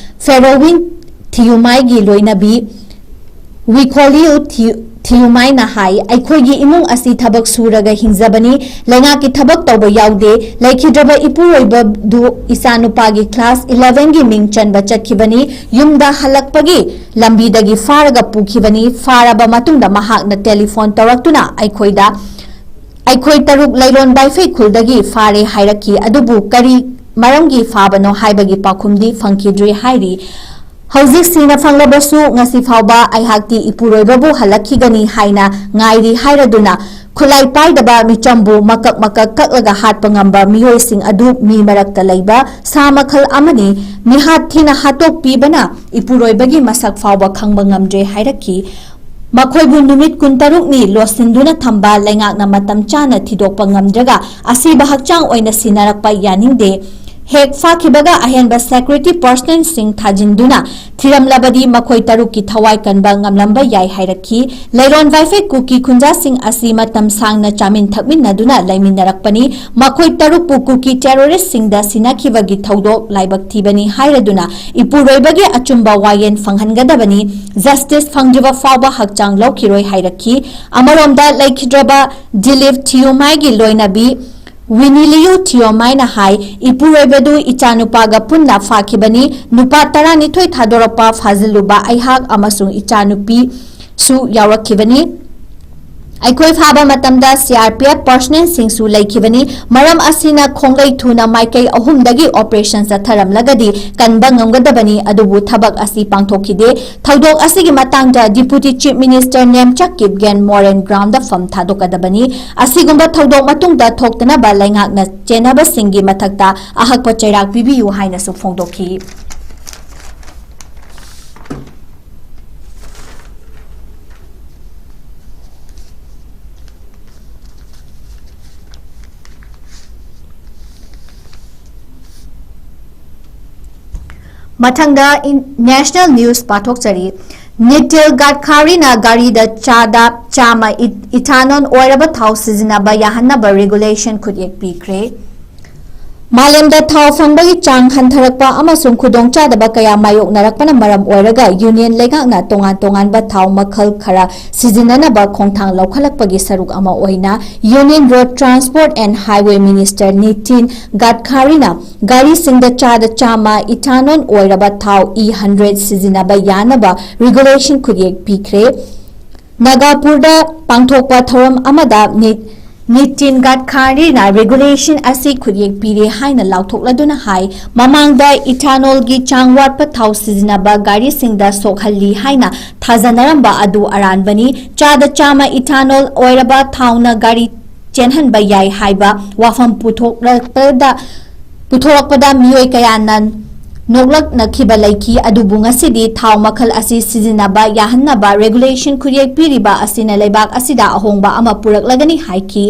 ꯐꯦꯔꯣꯋꯤꯟ ꯊꯤꯌꯨꯃꯥꯏꯒꯤ ꯂꯣꯏꯅꯕꯤ ꯋꯤꯈꯣꯂꯤꯌꯨ ꯊꯤ-, ꯊꯤꯌꯨꯃꯥꯏꯅ ꯍꯥꯏ, "ꯑꯩꯈꯣꯏꯒꯤ ꯏꯃꯨꯡ ꯑꯁꯤ ꯊꯕꯛ ꯁꯨꯔꯒ ꯍꯤꯡꯖꯕꯅꯤ, ꯂꯩꯉꯥꯛꯀꯤ ꯊꯕꯛ ꯇꯧꯕ ꯌꯥꯎꯗꯦ꯫ ꯂꯩꯈꯤꯗ꯭ꯔꯕ ꯏꯄꯨꯔꯣꯏꯕꯗꯨ ꯏꯆꯥꯅꯨꯄꯥꯒꯤ ꯀ꯭ꯂꯥꯁ ꯏꯂꯦꯚꯦꯟꯒꯤ ꯃꯤꯡ ꯆꯟꯕ ꯆꯠꯈꯤꯕꯅꯤ꯫ ꯌꯨꯝꯗ ꯍꯜꯂꯛꯄꯒꯤ ꯂꯝꯕꯤꯗꯒꯤ ꯐꯥꯔꯒ ꯄꯨꯈꯤꯕꯅꯤ꯫ ꯐꯥꯔꯕ ꯃꯇꯨꯡꯗ ꯃꯍꯥꯛꯅ ꯇꯦꯂꯤꯐꯣꯟ ꯇꯧꯔꯛꯇꯨꯅ ꯑꯩꯈꯣꯏꯗ, ꯑꯩꯈꯣꯏ ꯇꯔꯨꯛ ꯂꯩꯂꯣꯟ ꯕꯥꯏꯐꯩ ꯈꯨꯜꯗꯒꯤ ꯐꯥꯔꯦ ꯍꯥꯏꯔꯛꯈꯤ, ꯑꯗꯨꯕꯨ ꯀꯔꯤ ꯃꯔꯝꯒꯤ ꯐꯥꯕꯅꯣ ꯍꯥꯏꯕꯒꯤ ꯄꯥꯎꯈꯨꯝꯗꯤ ꯐꯪꯈꯤꯗ꯭ꯔꯤ" ꯍꯥꯏꯔꯤ꯫ ꯍꯧꯖꯤꯛ ꯁꯤꯅ ꯐꯪꯂꯕꯁꯨ ꯉꯁꯤ ꯐꯥꯎꯕ ꯑꯩꯍꯥꯛꯇꯤ ꯏꯄꯨꯔꯣꯏꯕꯕꯨ ꯍꯜꯂꯛꯈꯤꯒꯅꯤ ꯍꯥꯏꯅ ꯉꯥꯏꯔꯤ ꯍꯥꯏꯔꯗꯨꯅ ꯈꯨꯠꯂꯥꯏ ꯄꯥꯏꯗꯕ ꯃꯤꯆꯝꯕꯨ ꯃꯀꯛ ꯃꯀꯛ ꯀꯛꯂꯒ ꯍꯥꯠꯄ ꯉꯝꯕ ꯃꯤꯑꯣꯏꯁꯤꯡ ꯑꯗꯨ ꯃꯤ ꯃꯔꯛꯇ ꯂꯩꯕ ꯁꯥ ꯃꯈꯜ ꯑꯃꯅꯤ꯫ ꯃꯤꯍꯥꯠ ꯊꯤꯅ ꯍꯥꯠꯇꯣꯛꯄꯤꯕꯅ ꯏꯄꯨꯔꯣꯏꯕꯒꯤ ꯃꯁꯛ ꯐꯥꯎꯕ ꯈꯪꯕ ꯉꯝꯗ꯭ꯔꯦ ꯍꯥꯏꯔꯛꯈꯤ꯫ ꯃꯈꯣꯏꯕꯨ ꯅꯨꯃꯤꯠ ꯀꯨꯟꯇꯔꯨꯛꯅꯤ ꯂꯣꯠꯁꯤꯟꯗꯨꯅ ꯊꯝꯕ ꯂꯩꯉꯥꯛꯅ ꯃꯇꯝ ꯆꯥꯅ ꯊꯤꯗꯣꯛꯄ ꯉꯝꯗ꯭ꯔꯒ ꯑꯁꯤꯕ ꯍꯛꯆꯥꯡ ꯑꯣꯏꯅ ꯁꯤꯟꯅꯔꯛꯄ ꯌꯥꯅꯤꯡꯗꯦ꯫ ꯍꯦꯛ ꯐꯥꯈꯤꯕꯒ ꯑꯍꯦꯟꯕ security personnelꯁꯤꯡ ꯊꯥꯖꯤꯟꯗꯨꯅ ꯊꯤꯔꯝꯂꯕꯗꯤ ꯃꯈꯣꯏ ꯇꯔꯨꯛꯀꯤ ꯊꯋꯥꯏ ꯀꯟꯕ ꯉꯝꯂꯝꯕ ꯌꯥꯏ ꯍꯥꯏꯔꯛꯈꯤ꯫ ꯂꯩꯔꯣꯟ ꯋꯥꯏꯐꯩ ꯀꯨꯀꯤ ꯈꯨꯟꯖꯥꯁꯤꯡ ꯑꯁꯤ ꯃꯇꯝ ꯁꯥꯡꯅ ꯆꯥꯃꯤꯟ ꯊꯛꯃꯤꯟꯅꯗꯨꯅ ꯂꯩꯃꯤꯟꯅꯔꯛꯄꯅꯤ꯫ ꯃꯈꯣꯏ ꯇꯔꯨꯛꯄꯨ ꯀꯨꯀꯤ terroristꯁꯤꯡꯗ ꯁꯤꯟꯅꯈꯤꯕꯒꯤ ꯊꯧꯗꯣꯛ ꯂꯥꯏꯕꯛ ꯊꯤꯕꯅꯤ ꯍꯥꯏꯔꯗꯨꯅ ꯏꯄꯨꯔꯣꯏꯕꯒꯤ ꯑꯆꯨꯝꯕ ꯋꯥꯌꯦꯜ ꯐꯪꯍꯟꯒꯗꯕꯅꯤ꯫ Justice ꯐꯪꯗ꯭ꯔꯤꯕ ꯐꯥꯎꯕ ꯍꯛꯆꯥꯡ ꯂꯧꯈꯤꯔꯣꯏ ꯍꯥꯏꯔꯛꯈꯤ꯫ ꯑꯃꯔꯣꯝꯗ ꯂꯩꯈꯤꯗ꯭ꯔꯕ ꯗꯤꯂꯤꯞ ꯊꯤꯌꯣꯃꯥꯏꯒꯤ ꯂꯣꯏꯅꯕꯤ ꯋꯤꯅꯤꯂꯤꯌꯨ ꯊꯤꯌꯣꯃꯥꯏꯅ ꯍꯥꯏ, ꯏꯄꯨꯔꯣꯏꯕꯗꯨ ꯏꯆꯥꯅꯨꯄꯥꯒ ꯄꯨꯟꯅ ꯐꯥꯈꯤꯕꯅꯤ꯫ ꯅꯨꯄꯥ ꯇꯔꯥꯅꯤꯊꯣꯏ ꯊꯥꯗꯣꯔꯛꯄ ꯐꯥꯖꯤꯜꯂꯨꯕ ꯑꯩꯍꯥꯛ ꯑꯃꯁꯨꯡ ꯏꯆꯥꯅꯨꯄꯤꯁꯨ ꯌꯥꯎꯔꯛꯈꯤꯕꯅꯤ꯫ ꯑꯩꯈꯣꯏ ꯐꯥꯕ ꯃꯇꯝꯗ C R P F personnelꯁꯤꯡꯁꯨ ꯂꯩꯈꯤꯕꯅꯤ꯫ ꯃꯔꯝ ꯑꯁꯤꯅ ꯈꯣꯡꯂꯩ ꯊꯨꯅ ꯃꯥꯏꯀꯩ ꯑꯍꯨꯝꯗꯒꯤ operation ꯆꯠꯊꯔꯝꯂꯒꯗꯤ ꯀꯟꯕ ꯉꯝꯒꯗꯕꯅꯤ, ꯑꯗꯨꯕꯨ ꯊꯕꯛ ꯑꯁꯤ ꯄꯥꯡꯊꯣꯛꯈꯤꯗꯦ꯫ ꯊꯧꯗꯣꯛ ꯑꯁꯤꯒꯤ ꯃꯇꯥꯡꯗ Deputy Chief Minister ꯅꯦꯝꯆꯛ ꯀꯤꯞꯒꯦꯟ ꯃꯣꯔꯦꯟ groundꯗ ꯐꯝ ꯊꯥꯗꯣꯛꯀꯗꯕꯅꯤ꯫ ꯑꯁꯤꯒꯨꯝꯕ ꯊꯧꯗꯣꯛ ꯃꯇꯨꯡꯗ ꯊꯣꯛꯇꯅꯕ ꯂꯩꯉꯥꯛꯅ ꯆꯦꯟꯅꯕꯁꯤꯡꯒꯤ ꯃꯊꯛꯇ ꯑꯍꯛꯄ ꯆꯩꯔꯥꯛ ꯄꯤꯕꯤꯌꯨ ꯍꯥꯏꯅꯁꯨ ꯐꯣꯡꯗꯣꯛꯈꯤ꯫ ꯃꯊꯪꯗ ꯏꯟ-, national news ꯄꯥꯊꯣꯛꯆꯔꯤ꯫ ꯅꯤꯇꯤꯜ ꯒꯗꯈꯥꯔꯤꯅ ꯒꯥꯔꯤꯗ ꯆꯥꯗ ꯆꯥꯝꯃ ꯏ-, ethanol ꯑꯣꯏꯔꯕ ꯊꯥꯎ ꯁꯤꯖꯤꯟꯅꯕ ꯌꯥꯍꯟꯅꯕ regulation ꯈꯨꯠꯌꯦꯛ ꯄꯤꯈ꯭ꯔꯦ꯫ ꯃꯥꯂꯦꯝꯗ ꯊꯥꯎ ꯐꯪꯕꯒꯤ ꯆꯥꯡ ꯍꯟꯊꯔꯛꯄ ꯑꯃꯁꯨꯡ ꯈꯨꯗꯣꯡꯆꯥꯗꯕ ꯀꯌꯥ ꯃꯥꯌꯣꯛꯅꯔꯛꯄꯅ ꯃꯔꯝ ꯑꯣꯏꯔꯒ ꯌꯨꯅꯤꯌꯟ ꯂꯩꯉꯥꯛꯅ ꯇꯣꯉꯥꯟ ꯇꯣꯉꯥꯟꯕ ꯊꯥꯎ ꯃꯈꯜ ꯈꯔ ꯁꯤꯖꯤꯟꯅꯅꯕ ꯈꯣꯡꯊꯥꯡ ꯂꯧꯈꯠꯂꯛꯄꯒꯤ ꯁꯔꯨꯛ ꯑꯃ ꯑꯣꯏꯅ Union Road Transport and Highway Minister Nitin ꯒꯗꯈꯥꯔꯤꯅ ꯒꯥꯔꯤꯁꯤꯡꯗ ꯆꯥꯗ ꯆꯥꯝꯃ ethanol ꯑꯣꯏꯔꯕ ꯊꯥꯎ E hundred ꯁꯤꯖꯤꯟꯅꯕ ꯌꯥꯅꯕ regulation ꯈꯨꯠꯌꯦꯛ ꯄꯤꯈ꯭ꯔꯦ꯫ ꯅꯥꯒꯥꯄꯨꯔꯗ ꯄꯥꯡꯊꯣꯛꯄ ꯊꯧꯔꯝ ꯑꯃꯗ ꯅꯤ-, ꯅꯤꯇꯤꯟ ꯒꯗꯀꯥꯔꯤꯅ regulation ꯑꯁꯤ ꯈꯨꯠꯌꯦꯛ ꯄꯤꯔꯦ ꯍꯥꯏꯅ ꯂꯥꯎꯊꯣꯛꯂꯗꯨꯅ ꯍꯥꯏ, ꯃꯃꯥꯡꯗ ethanolꯒꯤ ꯆꯥꯡ ꯋꯥꯠꯄ ꯊꯥꯎ ꯁꯤꯖꯤꯟꯅꯕ ꯒꯥꯔꯤꯁꯤꯡꯗ ꯁꯣꯛꯍꯜꯂꯤ ꯍꯥꯏꯅ ꯊꯥꯖꯅꯔꯝꯕ ꯑꯗꯨ ꯑꯔꯥꯟꯕꯅꯤ꯫ ꯆꯥꯗ ꯆꯥꯝꯃ ethanol ꯑꯣꯏꯔꯕ ꯊꯥꯎꯅ ꯒꯥꯔꯤ ꯆꯦꯟꯍꯟꯕ ꯌꯥꯏ ꯍꯥꯏꯕ ꯋꯥꯐꯝ ꯄꯨꯊꯣꯛꯂꯛꯄꯗ ꯄꯨꯊꯣꯔꯛꯄꯗ ꯃꯤꯑꯣꯏ ꯀꯌꯥꯅ ꯅꯣꯛꯂꯛꯅꯈꯤꯕ ꯂꯩꯈꯤ꯫ ꯑꯗꯨꯕꯨ ꯉꯁꯤꯗꯤ ꯊꯥꯎ ꯃꯈꯜ ꯑꯁꯤ ꯁꯤꯖꯤꯟꯅꯕ ꯌꯥꯍꯟꯅꯕ regulation ꯈꯨꯠꯌꯦꯛ ꯄꯤꯔꯤꯕ ꯑꯁꯤꯅ ꯂꯩꯕꯥꯛ ꯑꯁꯤꯗ ꯑꯍꯣꯡꯕ ꯑꯃ ꯄꯨꯔꯛꯂꯒꯅꯤ ꯍꯥꯏꯈꯤ꯫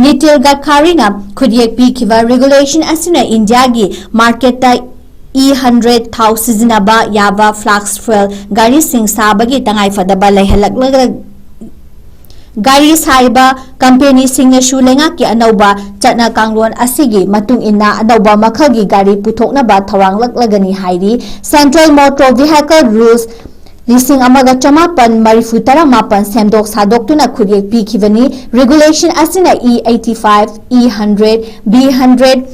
ꯅꯤꯇꯤꯟ ꯒꯗꯀꯥꯔꯤꯅ ꯈꯨꯠꯌꯦꯛ ꯄꯤꯈꯤꯕ regulation ꯑꯁꯤꯅ ꯏꯟꯗꯤꯌꯥꯒꯤ marketꯇ E hundred ꯊꯥꯎ ꯁꯤꯖꯤꯟꯅꯕ ꯌꯥꯕ flex fuel ꯒꯥꯔꯤꯁꯤꯡ ꯁꯥꯕꯒꯤ ꯇꯉꯥꯏꯐꯗꯕ ꯂꯩꯍꯜꯂꯛꯂꯒ ꯒꯥꯔꯤ ꯁꯥꯔꯤꯕ companyꯁꯤꯡꯅꯁꯨ ꯂꯩꯉꯥꯛꯀꯤ ꯑꯅꯧꯕ ꯆꯠꯅ ꯀꯥꯡꯂꯣꯟ ꯑꯁꯤꯒꯤ ꯃꯇꯨꯡ ꯏꯟꯅ ꯑꯅꯧꯕ ꯃꯈꯜꯒꯤ ꯒꯥꯔꯤ ꯄꯨꯊꯣꯛꯅꯕ ꯊꯧꯔꯥꯡꯂꯛꯂꯒꯅꯤ ꯍꯥꯏꯔꯤ꯫ Central Motor Vehicle Rules ꯂꯤꯁꯤꯡ ꯑꯃꯒ ꯆꯃꯥꯄꯟ ꯃꯔꯤꯐꯨ ꯇꯔꯥꯃꯥꯄꯟ ꯁꯦꯝꯗꯣꯛ ꯁꯥꯗꯣꯛꯇꯨꯅ ꯈꯨꯠꯌꯦꯛ ꯄꯤꯈꯤꯕꯅꯤ꯫ Regulation ꯑꯁꯤꯅ E eighty five, E hundred, B hundred,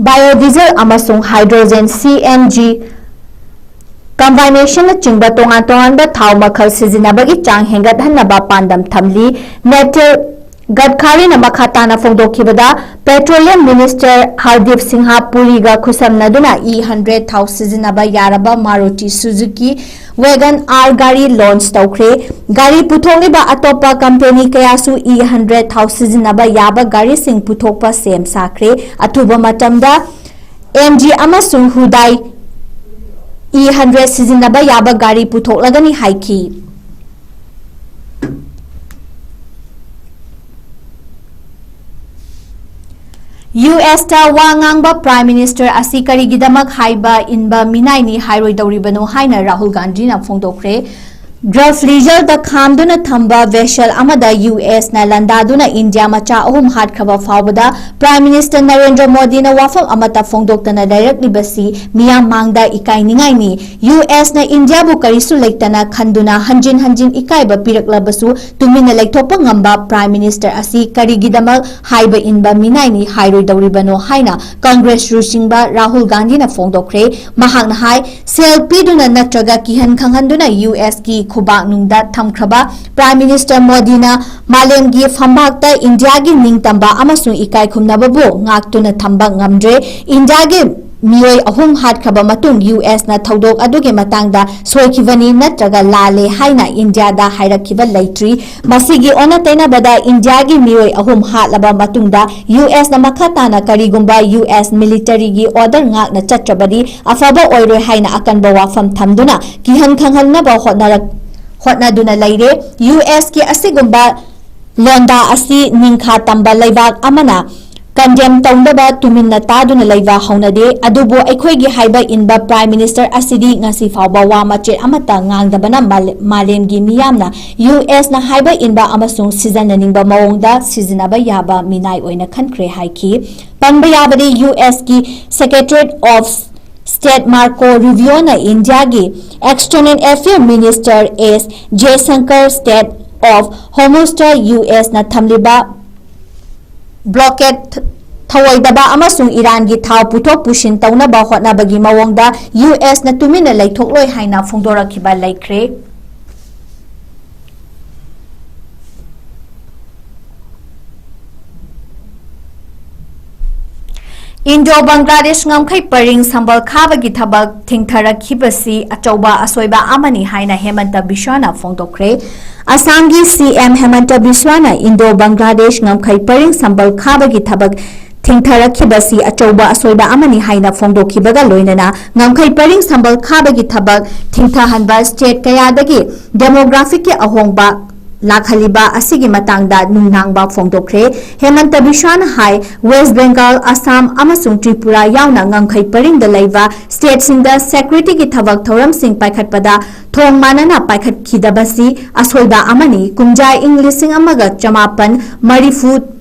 biodiesel ꯑꯃꯁꯨꯡ hydrogen, C N G, combinationꯅꯆꯤꯡꯕ ꯇꯣꯉꯥꯟ ꯇꯣꯉꯥꯟꯕ ꯊꯥꯎ ꯃꯈꯜ ꯁꯤꯖꯤꯟꯅꯕꯒꯤ ꯆꯥꯡ ꯍꯦꯟꯒꯠꯍꯟꯅꯕ ꯄꯥꯟꯗꯝ ꯊꯝꯂꯤ꯫ ꯅꯤꯇꯤꯟ ꯒꯗꯀꯥꯔꯤꯅ ꯃꯈꯥ ꯇꯥꯅ ꯐꯣꯡꯗꯣꯛꯈꯤꯕꯗ, Petroleum Minister Hardeep Singh Puriꯒ ꯈꯨꯠꯁꯝꯅꯗꯨꯅ E hundred ꯊꯥꯎ ꯁꯤꯖꯤꯟꯅꯕ ꯌꯥꯔꯕ Maruti Suzuki WagonR ꯒꯥꯔꯤ launch ꯇꯧꯈ꯭ꯔꯦ꯫ ꯒꯥꯔꯤ ꯄꯨꯊꯣꯛꯂꯤꯕ ꯑꯇꯣꯞꯄ company ꯀꯌꯥꯁꯨ E hundred ꯊꯥꯎ ꯁꯤꯖꯤꯟꯅꯕ ꯌꯥꯕ ꯒꯥꯔꯤꯁꯤꯡ ꯄꯨꯊꯣꯛꯄ ꯁꯦꯝ ꯁꯥꯈ꯭ꯔꯦ꯫ ꯑꯊꯨꯕ ꯃꯇꯝꯗ M G ꯑꯃꯁꯨꯡ Hyundai E hundred ꯁꯤꯖꯤꯟꯅꯕ ꯌꯥꯕ ꯒꯥꯔꯤ ꯄꯨꯊꯣꯛꯂꯒꯅꯤ ꯍꯥꯏꯈꯤ꯫ U S ꯇ ꯋꯥ ꯉꯥꯡꯕ Prime Minister ꯑꯁꯤ ꯀꯔꯤꯒꯤꯗꯃꯛ ꯍꯥꯏꯕ ꯏꯟꯕ ꯃꯤꯅꯥꯏꯅꯤ ꯍꯥꯏꯔꯣꯏꯗꯧꯔꯤꯕꯅꯣ ꯍꯥꯏꯅ ꯔꯥꯍꯨꯜ ꯒꯥꯟꯙꯤꯅ ꯐꯣꯡꯗꯣꯛꯈ꯭ꯔꯦ꯫ Gulf regionꯗ ꯈꯥꯝꯗꯨꯅ ꯊꯝꯕ vessel ꯑꯃꯗ U S ꯅ ꯂꯥꯟꯗꯥꯗꯨꯅ ꯏꯟꯗꯤꯌꯥ ꯃꯆꯥ ꯑꯍꯨꯝ ꯍꯥꯠꯈ꯭ꯔꯕ ꯐꯥꯎꯕꯗ Prime Minister ꯅꯔꯦꯟꯗ꯭ꯔ ꯃꯣꯗꯤꯅ ꯋꯥꯐꯝ ꯑꯃꯠꯇ ꯐꯣꯡꯗꯣꯛꯇꯅ ꯂꯩꯔꯛꯂꯤꯕꯁꯤ ꯃꯤꯌꯥꯝ ꯃꯥꯡꯗ ꯏꯀꯥꯏꯅꯤꯡꯉꯥꯏꯅꯤ꯫ U S ꯅ ꯏꯟꯗꯤꯌꯥꯕꯨ ꯀꯔꯤꯁꯨ ꯂꯩꯇꯅ ꯈꯟꯗꯨꯅ ꯍꯟꯖꯤꯟ ꯍꯟꯖꯤꯟ ꯏꯀꯥꯏꯕ ꯄꯤꯔꯛꯂꯕꯁꯨ ꯇꯨꯃꯤꯟꯅ ꯂꯩꯊꯣꯛꯄ ꯉꯝꯕ Prime Minister ꯑꯁꯤ ꯀꯔꯤꯒꯤꯗꯃꯛ ꯍꯥꯏꯕ ꯏꯟꯕ ꯃꯤꯅꯥꯏꯅꯤ ꯍꯥꯏꯔꯣꯏꯗꯧꯔꯤꯕꯅꯣ ꯍꯥꯏꯅ Congress ꯂꯨꯆꯤꯡꯕ ꯔꯥꯍꯨꯜ ꯒꯥꯟꯙꯤꯅ ꯐꯣꯡꯗꯣꯛꯈ꯭ꯔꯦ꯫ ꯃꯍꯥꯛꯅ ꯍꯥꯏ, ꯁꯦꯜ ꯄꯤꯗꯨꯅ ꯅꯠꯇ꯭ꯔꯒ ꯀꯤꯍꯟ ꯈꯪꯍꯟꯗꯨꯅ U S ꯀꯤ ꯈꯨꯕꯥꯛꯅꯨꯡꯗ ꯊꯝꯈ꯭ꯔꯕ Prime Minister ꯃꯣꯗꯤꯅ ꯃꯥꯂꯦꯝꯒꯤ ꯐꯝꯕꯥꯛꯇ ꯏꯟꯗꯤꯌꯥꯒꯤ ꯅꯤꯡꯇꯝꯕ ꯑꯃꯁꯨꯡ ꯏꯀꯥꯏ ꯈꯨꯝꯅꯕꯕꯨ ꯉꯥꯛꯇꯨꯅ ꯊꯝꯕ ꯉꯝꯗ꯭ꯔꯦ꯫ ꯏꯟꯗꯤꯌꯥꯒꯤ ꯃꯤꯑꯣꯏ ꯑꯍꯨꯝ ꯍꯥꯠꯈ꯭ꯔꯕ ꯃꯇꯨꯡ ꯌꯨ ꯑꯦꯁꯅ ꯊꯧꯗꯣꯛ ꯑꯗꯨꯒꯤ ꯃꯇꯥꯡꯗ ꯁꯣꯏꯈꯤꯕꯅꯤ ꯅꯠꯇ꯭ꯔꯒ ꯂꯥꯜꯂꯦ ꯍꯥꯏꯅ ꯏꯟꯗꯤꯌꯥꯗ ꯍꯥꯏꯔꯛꯈꯤꯕ ꯂꯩꯇ꯭ꯔꯤ꯫ ꯃꯁꯤꯒꯤ ꯑꯣꯟꯅ ꯇꯩꯅꯕꯗ ꯏꯟꯗꯤꯌꯥꯒꯤ ꯃꯤꯑꯣꯏ ꯑꯍꯨꯝ ꯍꯥꯠꯂꯕ ꯃꯇꯨꯡꯗ ꯌꯨ ꯑꯦꯁꯅ ꯃꯈꯥ ꯇꯥꯅ ꯀꯔꯤꯒꯨꯝꯕ ꯌꯨ ꯑꯦꯁ ꯃꯤꯂꯤꯇꯔꯤꯒꯤ ꯑꯣꯔꯗꯔ ꯉꯥꯛꯅ ꯆꯠꯇ꯭ꯔꯕꯗꯤ ꯑꯐꯕ ꯑꯣꯏꯔꯣꯏ ꯍꯥꯏꯅ ꯑꯀꯟꯕ ꯋꯥꯐꯝ ꯊꯝꯗꯨꯅ ꯀꯤꯍꯟ ꯈꯪꯍꯟꯅꯕ ꯍꯣꯠꯅꯔꯛ-, ꯍꯣꯠꯅꯗꯨꯅ ꯂꯩꯔꯦ꯫ ꯌꯨ ꯑꯦꯁꯀꯤ ꯑꯁꯤꯒꯨꯝꯕ ꯂꯣꯟꯗꯥ ꯑꯁꯤ ꯅꯤꯡꯈꯥ ꯇꯝꯕ ꯂꯩꯕꯥꯛ ꯑꯃꯅ ꯀꯟꯗꯦꯝ ꯇꯧꯅꯕ ꯇꯨꯃꯤꯟꯅ ꯇꯥꯗꯨꯅ ꯂꯩꯕ ꯍꯧꯅꯗꯦ, ꯑꯗꯨꯕꯨ ꯑꯩꯈꯣꯏꯒꯤ ꯍꯥꯏꯕ ꯏꯟꯕ Prime Minister ꯑꯁꯤꯗꯤ ꯉꯁꯤ ꯐꯥꯎꯕ ꯋꯥ ꯃꯆꯦꯠ ꯑꯃꯠꯇ ꯉꯥꯡꯗꯕꯅ ꯃꯥꯂꯦ-, ꯃꯥꯂꯦꯝꯒꯤ ꯃꯤꯌꯥꯝꯅ ꯌꯨ ꯑꯦꯁꯅ ꯍꯥꯏꯕ ꯏꯟꯕ ꯑꯃꯁꯨꯡ ꯁꯤꯖꯤꯟꯅꯅꯤꯡꯕ ꯃꯑꯣꯡꯗ ꯁꯤꯖꯤꯟꯅꯕ ꯌꯥꯕ ꯃꯤꯅꯥꯏ ꯑꯣꯏꯅ ꯈꯟꯈ꯭ꯔꯦ ꯍꯥꯏꯈꯤ꯫ ꯄꯟꯕ ꯌꯥꯕꯗꯤ, ꯌꯨ ꯑꯦꯁꯀꯤ Secretary of State Marco Rubioꯅ ꯏꯟꯗꯤꯌꯥꯒꯤ External Affairs Minister S Jaishankar Strait of Hormuzꯗ ꯌꯨ ꯑꯦꯁꯅ ꯊꯝꯂꯤꯕ blockade ꯊꯧꯑꯣꯏꯗꯕ ꯑꯃꯁꯨꯡ ꯏꯔꯥꯟꯒꯤ ꯊꯥꯎ ꯄꯨꯊꯣꯛ ꯄꯨꯁꯤꯟ ꯇꯧꯅꯕ ꯍꯣꯠꯅꯕꯒꯤ ꯃꯑꯣꯡꯗ ꯌꯨ ꯑꯦꯁꯅ ꯇꯨꯃꯤꯟꯅ ꯂꯩꯊꯣꯛꯂꯣꯏ ꯍꯥꯏꯅ ꯐꯣꯡꯗꯣꯔꯛꯈꯤꯕ ꯂꯩꯈ꯭ꯔꯦ꯫ ꯏꯟꯗꯣ ꯕꯪꯒ꯭ꯂꯥꯗꯦꯁ ꯉꯝꯈꯩ ꯄꯔꯤꯡ ꯁꯝꯕꯜ ꯈꯥꯕꯒꯤ ꯊꯕꯛ ꯊꯤꯡꯊꯔꯛꯈꯤꯕꯁꯤ ꯑꯆꯧꯕ ꯑꯁꯣꯏꯕ ꯑꯃꯅꯤ ꯍꯥꯏꯅ ꯍꯦꯃꯟꯇ ꯕꯤꯁ꯭ꯋꯥꯅ ꯐꯣꯡꯗꯣꯛꯈ꯭ꯔꯦ꯫ ꯑꯁꯥꯝꯒꯤ ꯁꯤ ꯑꯦꯝ ꯍꯦꯃꯟꯇ ꯕꯤꯁ꯭ꯋꯥꯅ ꯏꯟꯗꯣ ꯕꯪꯒ꯭ꯂꯥꯗꯦꯁ ꯉꯝꯈꯩ ꯄꯔꯤꯡ ꯁꯝꯕꯜ ꯈꯥꯕꯒꯤ ꯊꯕꯛ ꯊꯤꯡꯊꯔꯛꯈꯤꯕꯁꯤ ꯑꯆꯧꯕ ꯑꯁꯣꯏꯕ ꯑꯃꯅꯤ ꯍꯥꯏꯅ ꯐꯣꯡꯗꯣꯛꯈꯤꯕꯒ ꯂꯣꯏꯅꯅ ꯉꯝꯈꯩ ꯄꯔꯤꯡ ꯁꯝꯕꯜ ꯈꯥꯕꯒꯤ ꯊꯕꯛ ꯊꯤꯡꯊꯍꯟꯕ state ꯀꯌꯥꯗꯒꯤ demographicꯀꯤ ꯑꯍꯣꯡꯕ ꯂꯥꯛꯍꯜꯂꯤꯕ ꯑꯁꯤꯒꯤ ꯃꯇꯥꯡꯗ ꯅꯨꯡꯅꯥꯡꯕ ꯐꯣꯡꯗꯣꯛꯈ꯭ꯔꯦ꯫ ꯍꯦꯃꯟꯇ ꯕꯤꯁ꯭ꯋꯥꯅ ꯍꯥꯏ, West Bengal, Assam ꯑꯃꯁꯨꯡ ꯇ꯭ꯔꯤꯄꯨꯔꯥ ꯌꯥꯎꯅ ꯉꯝꯈꯩ ꯄꯔꯤꯡꯗ ꯂꯩꯕ stateꯁꯤꯡꯗ securityꯒꯤ ꯊꯕꯛ ꯊꯧꯔꯝꯁꯤꯡ ꯄꯥꯏꯈꯠꯄꯗ ꯊꯣꯡ ꯃꯥꯟꯅꯅ ꯄꯥꯏꯈꯠꯈꯤꯗꯕꯁꯤ ꯑꯁꯣꯏꯕ ꯑꯃꯅꯤ꯫ ꯀꯨꯝꯖꯥ ꯏꯪ ꯂꯤꯁꯤꯡ ꯑꯃꯒ ꯆꯃꯥꯄꯟ ꯃꯔꯤꯐꯨ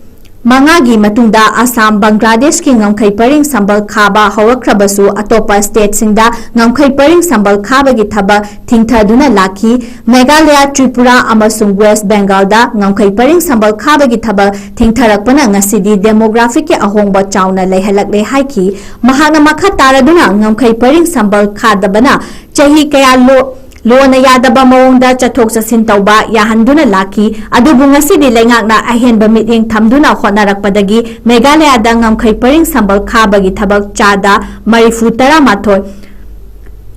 ꯃꯉꯥꯒꯤ ꯃꯇꯨꯡꯗ ꯑꯁꯥꯝ ꯕꯪꯒ꯭ꯂꯥꯗꯦꯁꯀꯤ ꯉꯝꯈꯩ ꯄꯔꯤꯡ ꯁꯝꯕꯜ ꯈꯥꯕ ꯍꯧꯔꯛꯈ꯭ꯔꯕꯁꯨ, ꯑꯇꯣꯞꯄ stateꯁꯤꯡꯗ ꯉꯝꯈꯩ ꯄꯔꯤꯡ ꯁꯝꯕꯜ ꯈꯥꯕꯒꯤ ꯊꯕꯛ ꯊꯤꯡꯊꯗꯨꯅ ꯂꯥꯛꯈꯤ꯫ ꯃꯦꯘꯥꯂꯌꯥ, ꯇ꯭ꯔꯤꯄꯨꯔꯥ ꯑꯃꯁꯨꯡ West Bengalꯗ ꯉꯝꯈꯩ ꯄꯔꯤꯡ ꯁꯝꯕꯜ ꯈꯥꯕꯒꯤ ꯊꯕꯛ ꯊꯤꯡꯊꯔꯛꯄꯅ ꯉꯁꯤꯗꯤ demographicꯀꯤ ꯑꯍꯣꯡꯕ ꯆꯥꯎꯅ ꯂꯩꯍꯜꯂꯛꯂꯦ ꯍꯥꯏꯈꯤ꯫ ꯃꯍꯥꯛꯅ ꯃꯈꯥ ꯇꯥꯔꯗꯨꯅ ꯉꯝꯈꯩ ꯄꯔꯤꯡ ꯁꯝꯕꯜ ꯈꯥꯗꯕꯅ ꯆꯍꯤ ꯀꯌꯥ ꯂꯣ-, ꯂꯣꯅ ꯌꯥꯗꯕ ꯃꯑꯣꯡꯗ ꯆꯠꯊꯣꯛ ꯆꯠꯁꯤꯟ ꯇꯧꯕ ꯌꯥꯍꯟꯗꯨꯅ ꯂꯥꯛꯈꯤ꯫ ꯑꯗꯨꯕꯨ ꯉꯁꯤꯗꯤ ꯂꯩꯉꯥꯛꯅ ꯑꯍꯦꯟꯕ ꯃꯤꯠꯌꯦꯡ ꯊꯝꯗꯨꯅ ꯍꯣꯠꯅꯔꯛꯄꯗꯒꯤ ꯃꯦꯘꯥꯂꯌꯥꯗ ꯉꯝꯈꯩ ꯄꯔꯤꯡ ꯁꯝꯕꯜ ꯈꯥꯕꯒꯤ ꯊꯕꯛ ꯆꯥꯗ ꯃꯔꯤꯐꯨ ꯇꯔꯥꯃꯥꯊꯣꯏ,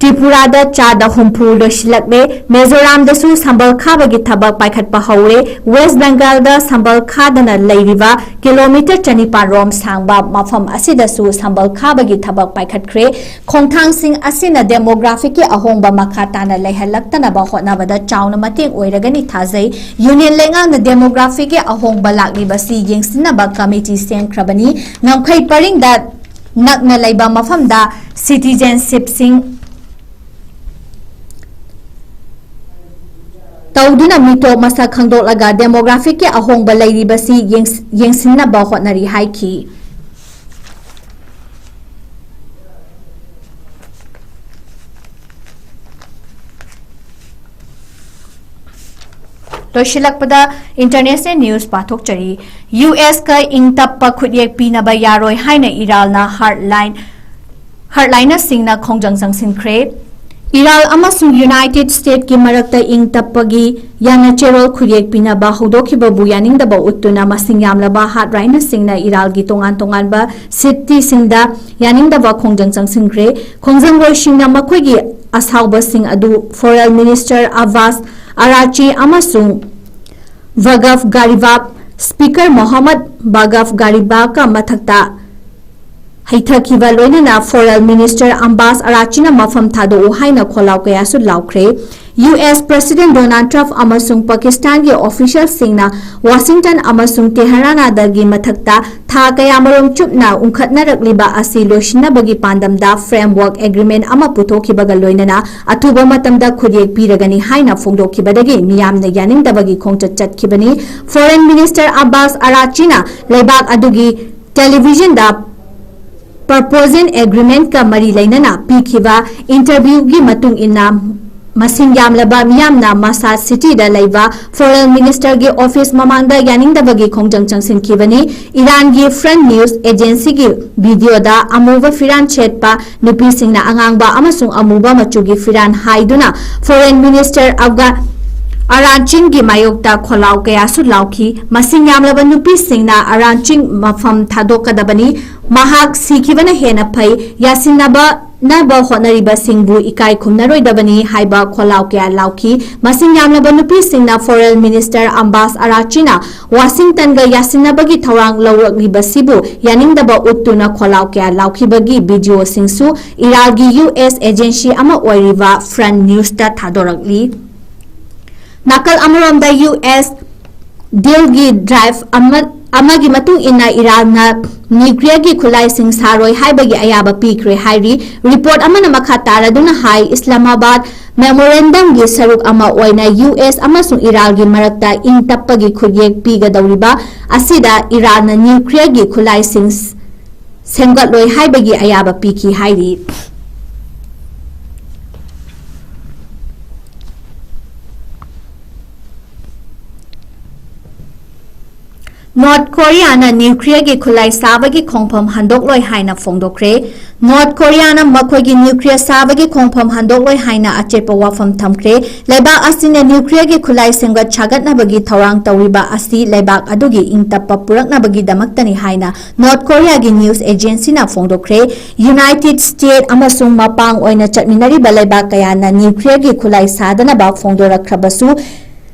ꯇ꯭ꯔꯤꯄꯨꯔꯥꯗ ꯆꯥꯗ ꯍꯨꯝꯐꯨ ꯂꯣꯏꯁꯤꯜꯂꯛꯂꯦ꯫ ꯃꯤꯖꯣꯔꯥꯝꯗꯁꯨ ꯁꯝꯕꯜ ꯈꯥꯕꯒꯤ ꯊꯕꯛ ꯄꯥꯏꯈꯠꯄ ꯍꯧꯔꯦ꯫ ꯋꯦꯁ ꯕꯦꯡꯒꯥꯜꯗ ꯁꯝꯕꯜ ꯈꯥꯗꯅ ꯂꯩꯔꯤꯕ ꯀꯤꯂꯣꯃꯤꯇꯔ ꯆꯅꯤꯄꯥꯟ ꯔꯣꯝ ꯁꯥꯡꯕ ꯃꯐꯝ ꯑꯁꯤꯗꯁꯨ ꯁꯝꯕꯜ ꯈꯥꯕꯒꯤ ꯊꯕꯛ ꯄꯥꯏꯈꯠꯈ꯭ꯔꯦ꯫ ꯈꯣꯡꯊꯥꯡꯁꯤꯡ ꯑꯁꯤꯅ ꯗꯦꯃꯣꯒ꯭ꯔꯥꯐꯤꯛꯀꯤ ꯑꯍꯣꯡꯕ ꯃꯈꯥ ꯇꯥꯅ ꯂꯩꯍꯜꯂꯛꯇꯅꯕ ꯍꯣꯠꯅꯕꯗ ꯆꯥꯎꯅ ꯃꯇꯦꯡ ꯑꯣꯏꯔꯒꯅꯤ ꯊꯥꯖꯩ꯫ ꯌꯨꯅꯤꯌꯟ ꯂꯩꯉꯥꯛꯅ ꯗꯦꯃꯣꯒ꯭ꯔꯥꯐꯤꯛꯀꯤ ꯑꯍꯣꯡꯕ ꯂꯥꯛꯂꯤꯕꯁꯤ ꯌꯦꯡꯁꯤꯟꯅꯕ ꯀꯃꯤꯇꯤ ꯁꯦꯝꯈ꯭ꯔꯕꯅꯤ꯫ ꯉꯝꯈꯩ ꯄꯔꯤꯡꯗ ꯅꯛꯅ ꯂꯩꯕ ꯃꯐꯝꯗ ꯁꯤꯇꯤꯖꯦꯟꯁꯤꯞꯁꯤꯡ ꯇꯧꯗꯨꯅ ꯃꯤꯇꯣꯞ ꯃꯁꯛ ꯈꯪꯗꯣꯛꯂꯒ ꯗꯦꯃꯣꯒ꯭ꯔꯥꯐꯤꯛꯀꯤ ꯑꯍꯣꯡꯕ ꯂꯩꯔꯤꯕꯁꯤ ꯌꯦꯡꯁ-, ꯌꯦꯡꯁꯤꯟꯅꯕ ꯍꯣꯠꯅꯔꯤ ꯍꯥꯏꯈꯤ꯫ ꯂꯣꯏꯁꯤꯜꯂꯛꯄꯗ ꯏꯟꯇꯔꯅꯦꯁꯅꯦꯜ ꯅ꯭ꯌꯨꯁ ꯄꯥꯊꯣꯛꯆꯔꯤ꯫ ꯌꯨ ꯑꯦꯁꯀ ꯏꯪ ꯇꯞꯄ ꯈꯨꯠꯌꯦꯛ ꯄꯤꯅꯕ ꯌꯥꯔꯣꯏ ꯍꯥꯏꯅ ꯏꯔꯥꯜꯅ ꯍꯥꯔꯠꯂꯥꯏꯟ, ꯍꯥꯔꯠꯂꯥꯏꯅꯔꯁꯤꯡꯅ ꯈꯣꯡꯖꯪ ꯆꯪꯁꯤꯟꯈ꯭ꯔꯦ꯫ ꯏꯔꯥꯜ ꯑꯃꯁꯨꯡ ꯌꯨꯅꯥꯏꯇꯦꯗ ꯁ꯭ꯇꯦꯠꯀꯤ ꯃꯔꯛꯇ ꯏꯪ ꯇꯞꯄꯒꯤ ꯌꯥꯅ ꯆꯦꯔꯣꯜ ꯈꯨꯠꯌꯦꯛ ꯄꯤꯅꯕ ꯍꯧꯗꯣꯛꯈꯤꯕꯕꯨ ꯌꯥꯅꯤꯡꯗꯕ ꯎꯠꯇꯨꯅ ꯃꯁꯤꯡ ꯌꯥꯝꯂꯕ ꯍꯥꯔꯠꯂꯥꯏꯅꯔꯁꯤꯡꯅ ꯏꯔꯥꯜꯒꯤ ꯇꯣꯉꯥꯟ ꯇꯣꯉꯥꯟꯕ ꯁꯤꯇꯤꯁꯤꯡꯗ ꯌꯥꯅꯤꯡꯗꯕ ꯈꯣꯡꯖꯪ ꯆꯪꯁꯤꯟꯈ꯭ꯔꯦ꯫ ꯈꯣꯡꯖꯪꯂꯣꯏꯁꯤꯡꯅ ꯃꯈꯣꯏꯒꯤ ꯑꯁꯥꯎꯕꯁꯤꯡ ꯑꯗꯨ ꯐꯣꯔꯦꯟ ꯃꯤꯅꯤꯁꯇꯔ ꯑꯕꯥꯁ ꯑꯔꯥꯆꯤ ꯑꯃꯁꯨꯡ ꯕꯒꯐ ꯒꯥꯔꯤꯕꯥꯕ, ꯁ꯭ꯄꯤꯀꯔ ꯃꯣꯍꯝꯃꯗ ꯕꯒꯐ ꯒꯥꯔꯤꯕꯥꯕꯀ ꯃꯊꯛꯇ ꯍꯩꯊꯈꯤꯕ ꯂꯣꯏꯅꯅ ꯐꯣꯔꯦꯟ ꯃꯤꯅꯤꯁꯇꯔ ꯑꯝꯕꯥꯁ ꯑꯔꯥꯆꯤꯅ ꯃꯐꯝ ꯊꯥꯗꯣꯛꯎ ꯍꯥꯏꯅ ꯈꯣꯜꯂꯥꯎ ꯀꯌꯥꯁꯨ ꯂꯥꯎꯈ꯭ꯔꯦ꯫ ꯌꯨ ꯑꯦꯁ ꯄ꯭ꯔꯁꯤꯗꯦꯟꯠ ꯗꯣꯅꯥꯜꯗ ꯇ꯭ꯔꯝꯞ ꯑꯃꯁꯨꯡ ꯄꯥꯀꯤꯁꯇꯥꯟꯒꯤ ꯑꯣꯐꯤꯁꯤꯌꯦꯜꯁꯤꯡꯅ ꯋꯥꯁꯤꯡꯇꯟ ꯑꯃꯁꯨꯡ ꯇꯦꯍꯔꯥꯅꯥꯗꯒꯤ ꯃꯊꯛꯇ ꯊꯥ ꯀꯌꯥꯃꯔꯨꯝ ꯆꯨꯞꯅ ꯎꯪꯈꯠꯅꯔꯛꯂꯤꯕ ꯑꯁꯤ ꯂꯣꯏꯁꯤꯟꯅꯕꯒꯤ ꯄꯥꯟꯗꯝꯗ ꯐ꯭ꯔꯦꯝꯋꯥꯔꯛ ꯑꯦꯒ꯭ꯔꯤꯃꯦꯟꯠ ꯑꯃ ꯄꯨꯊꯣꯛꯈꯤꯕꯒ ꯂꯣꯏꯅꯅ ꯑꯊꯨꯕ ꯃꯇꯝꯗ ꯈꯨꯠꯌꯦꯛ ꯄꯤꯔꯒꯅꯤ ꯍꯥꯏꯅ ꯐꯣꯡꯗꯣꯛꯈꯤꯕꯗꯒꯤ ꯃꯤꯌꯥꯝꯅ ꯌꯥꯅꯤꯡꯗꯕꯒꯤ ꯈꯣꯡꯆꯠ ꯆꯠꯈꯤꯕꯅꯤ꯫ ꯐꯣꯔꯦꯟ ꯃꯤꯅꯤꯁꯇꯔ ꯑꯕꯥꯁ ꯑꯔꯥꯆꯤꯅ ꯂꯩꯕꯥꯛ ꯑꯗꯨꯒꯤ ꯇꯦꯂꯤꯚꯤꯖꯟꯗ ꯄ꯭ꯔꯄꯣꯖꯦꯟ ꯑꯦꯒ꯭ꯔꯤꯃꯦꯟꯠꯀ ꯃꯔꯤ ꯂꯩꯅꯅ ꯄꯤꯈꯤꯕ ꯏꯟꯇꯔꯚ꯭ꯌꯨꯒꯤ ꯃꯇꯨꯡ ꯏꯟꯅ, ꯃꯁꯤꯡ ꯌꯥꯝꯂꯕ ꯃꯤꯌꯥꯝꯅ ꯃꯁꯥꯗ ꯁꯤꯇꯤꯗ ꯂꯩꯕ ꯐꯣꯔꯦꯟ ꯃꯤꯅꯤꯁꯇꯔꯒꯤ ꯑꯣꯐꯤꯁ ꯃꯃꯥꯡꯗ ꯌꯥꯅꯤꯡꯗꯕꯒꯤ ꯈꯣꯡꯖꯪ ꯆꯪꯁꯤꯟꯈꯤꯕꯅꯤ꯫ ꯏꯔꯥꯟꯒꯤ ꯐ꯭ꯔꯟ ꯅ꯭ꯌꯨꯁ ꯑꯦꯖꯦꯟꯁꯤꯒꯤ ꯚꯤꯗꯤꯑꯣꯗ ꯑꯃꯨꯕ ꯐꯤꯔꯥꯟ ꯁꯦꯠꯄ ꯅꯨꯄꯤꯁꯤꯡꯅ ꯑꯉꯥꯡꯕ ꯑꯃꯁꯨꯡ ꯑꯃꯨꯕ ꯃꯆꯨꯒꯤ ꯐꯤꯔꯥꯟ ꯍꯥꯏꯗꯨꯅ ꯐꯣꯔꯦꯟ ꯃꯤꯅꯤꯁꯇꯔ ꯑꯐꯒꯥꯟ ꯑꯔꯥꯟꯆꯤꯟꯒꯤ ꯃꯥꯌꯣꯛꯇ ꯈꯣꯜꯂꯥꯎ ꯀꯌꯥꯁꯨ ꯂꯥꯎꯈꯤ꯫ ꯃꯁꯤꯡ ꯌꯥꯝꯂꯕ ꯅꯨꯄꯤꯁꯤꯡꯅ ꯑꯔꯥꯟꯆꯤꯟ ꯃꯐꯝ ꯊꯥꯗꯣꯛꯀꯗꯕꯅꯤ, ꯃꯍꯥꯛ ꯁꯤꯈꯤꯕꯅ ꯍꯦꯟꯅ ꯐꯩ, ꯌꯥꯁꯤꯟꯅꯕ ꯅꯕ ꯍꯣꯠꯅꯔꯤꯕꯁꯤꯡꯕꯨ ꯏꯀꯥꯏ ꯈꯨꯝꯅꯔꯣꯏꯗꯕꯅꯤ ꯍꯥꯏꯕ ꯈꯣꯜꯂꯥꯎ ꯀꯌꯥ ꯂꯥꯎꯈꯤ꯫ ꯃꯁꯤꯡ ꯌꯥꯝꯂꯕ ꯅꯨꯄꯤꯁꯤꯡꯅ ꯐꯣꯔꯦꯟ ꯃꯤꯅꯤꯁꯇꯔ ꯑꯝꯕꯥꯁ ꯑꯔꯥꯆꯤꯅ ꯋꯥꯁꯤꯡꯇꯟꯒ ꯌꯥꯁꯤꯟꯅꯕꯒꯤ ꯊꯧꯔꯥꯡ ꯂꯧꯔꯛꯂꯤꯕꯁꯤꯕꯨ ꯌꯥꯅꯤꯡꯗꯕ ꯎꯠꯇꯨꯅ ꯈꯣꯜꯂꯥꯎ ꯀꯌꯥ ꯂꯥꯎꯈꯤꯕꯒꯤ ꯚꯤꯗꯤꯑꯣꯁꯤꯡꯁꯨ ꯏꯔꯥꯜꯒꯤ ꯌꯨ ꯑꯦꯁ ꯑꯦꯖꯦꯟꯁꯤ ꯑꯃ ꯑꯣꯏꯔꯤꯕ ꯐ꯭ꯔꯟ ꯅ꯭ꯌꯨꯁꯇ ꯊꯥꯗꯣꯔꯛꯂꯤ꯫ ꯅꯥꯀꯜ ꯑꯃꯔꯣꯝꯗ ꯌꯨ ꯑꯦꯁ ꯗꯤꯜꯒꯤ ꯗ꯭ꯔꯥꯏꯚ ꯑꯃ ꯑꯃꯒꯤ ꯃꯇꯨꯡ ꯏꯟꯅ ꯏꯔꯥꯟꯅ ꯅ꯭ꯌꯨꯀ꯭ꯂꯤꯌꯔꯒꯤ ꯈꯨꯠꯂꯥꯏꯁꯤꯡ ꯁꯥꯔꯣꯏ ꯍꯥꯏꯕꯒꯤ ꯑꯌꯥꯕ ꯄꯤꯈ꯭ꯔꯦ ꯍꯥꯏꯔꯤ꯫ ꯔꯤꯄꯣꯔꯠ ꯑꯃꯅ ꯃꯈꯥ ꯇꯥꯔꯗꯨꯅ ꯍꯥꯏ, ꯏꯁꯂꯥꯃꯥꯕꯥꯗ ꯃꯦꯃꯣꯔꯦꯟꯗꯝꯒꯤ ꯁꯔꯨꯛ ꯑꯃ ꯑꯣꯏꯅ ꯌꯨ ꯑꯦꯁ ꯑꯃꯁꯨꯡ ꯏꯔꯥꯟꯒꯤ ꯃꯔꯛꯇ ꯏꯪ ꯇꯞꯄꯒꯤ ꯈꯨꯠꯌꯦꯛ ꯄꯤꯒꯗꯧꯔꯤꯕ ꯑꯁꯤꯗ ꯏꯔꯥꯟꯅ ꯅ꯭ꯌꯨꯀ꯭ꯂꯤꯌꯔꯒꯤ ꯈꯨꯠꯂꯥꯏꯁꯤꯡ ꯁꯦꯝꯒꯠꯂꯣꯏ ꯍꯥꯏꯕꯒꯤ ꯑꯌꯥꯕ ꯄꯤꯈꯤ ꯍꯥꯏꯔꯤ꯫ ꯅꯣꯔꯠ ꯀꯣꯔꯤꯌꯥꯅ ꯅ꯭ꯌꯨꯀ꯭ꯂꯤꯌꯔꯒꯤ ꯈꯨꯠꯂꯥꯏ ꯁꯥꯕꯒꯤ ꯈꯣꯡꯐꯝ ꯍꯟꯗꯣꯛꯂꯣꯏ ꯍꯥꯏꯅ ꯐꯣꯡꯗꯣꯛꯈ꯭ꯔꯦ꯫ ꯅꯣꯔꯠ ꯀꯣꯔꯤꯌꯥꯅ ꯃꯈꯣꯏꯒꯤ ꯅ꯭ꯌꯨꯀ꯭ꯂꯤꯌꯔ ꯁꯥꯕꯒꯤ ꯈꯣꯡꯐꯝ ꯍꯟꯗꯣꯛꯂꯣꯏ ꯍꯥꯏꯅ ꯑꯆꯦꯠꯄ ꯋꯥꯐꯝ ꯊꯝꯈ꯭ꯔꯦ꯫ ꯂꯩꯕꯥꯛ ꯑꯁꯤꯅ ꯅ꯭ꯌꯨꯀ꯭ꯂꯤꯌꯔꯒꯤ ꯈꯨꯠꯂꯥꯏ ꯁꯦꯝꯒꯠ ꯁꯥꯒꯠꯅꯕꯒꯤ ꯊꯧꯔꯥꯡ ꯇꯧꯔꯤꯕ ꯑꯁꯤ ꯂꯩꯕꯥꯛ ꯑꯗꯨꯒꯤ ꯏꯪ ꯇꯞꯄ ꯄꯨꯔꯛꯅꯕꯒꯤꯗꯃꯛꯇꯅꯤ ꯍꯥꯏꯅ ꯅꯣꯔꯠ ꯀꯣꯔꯤꯌꯥꯒꯤ ꯅ꯭ꯌꯨꯁ ꯑꯦꯖꯦꯟꯁꯤꯅ ꯐꯣꯡꯗꯣꯛꯈ꯭ꯔꯦ꯫ ꯌꯨꯅꯥꯏꯇꯦꯗ ꯁ꯭ꯇꯦꯠ ꯑꯃꯁꯨꯡ ꯃꯄꯥꯡ ꯑꯣꯏꯅ ꯆꯠꯃꯤꯟꯅꯔꯤꯕ ꯂꯩꯕꯥꯛ ꯀꯌꯥꯅ ꯅ꯭ꯌꯨꯀ꯭ꯂꯤꯌꯔꯒꯤ ꯈꯨꯠꯂꯥꯏ ꯁꯥꯗꯅꯕ ꯐꯣꯡꯗꯣꯔꯛꯈ꯭ꯔꯕꯁꯨ,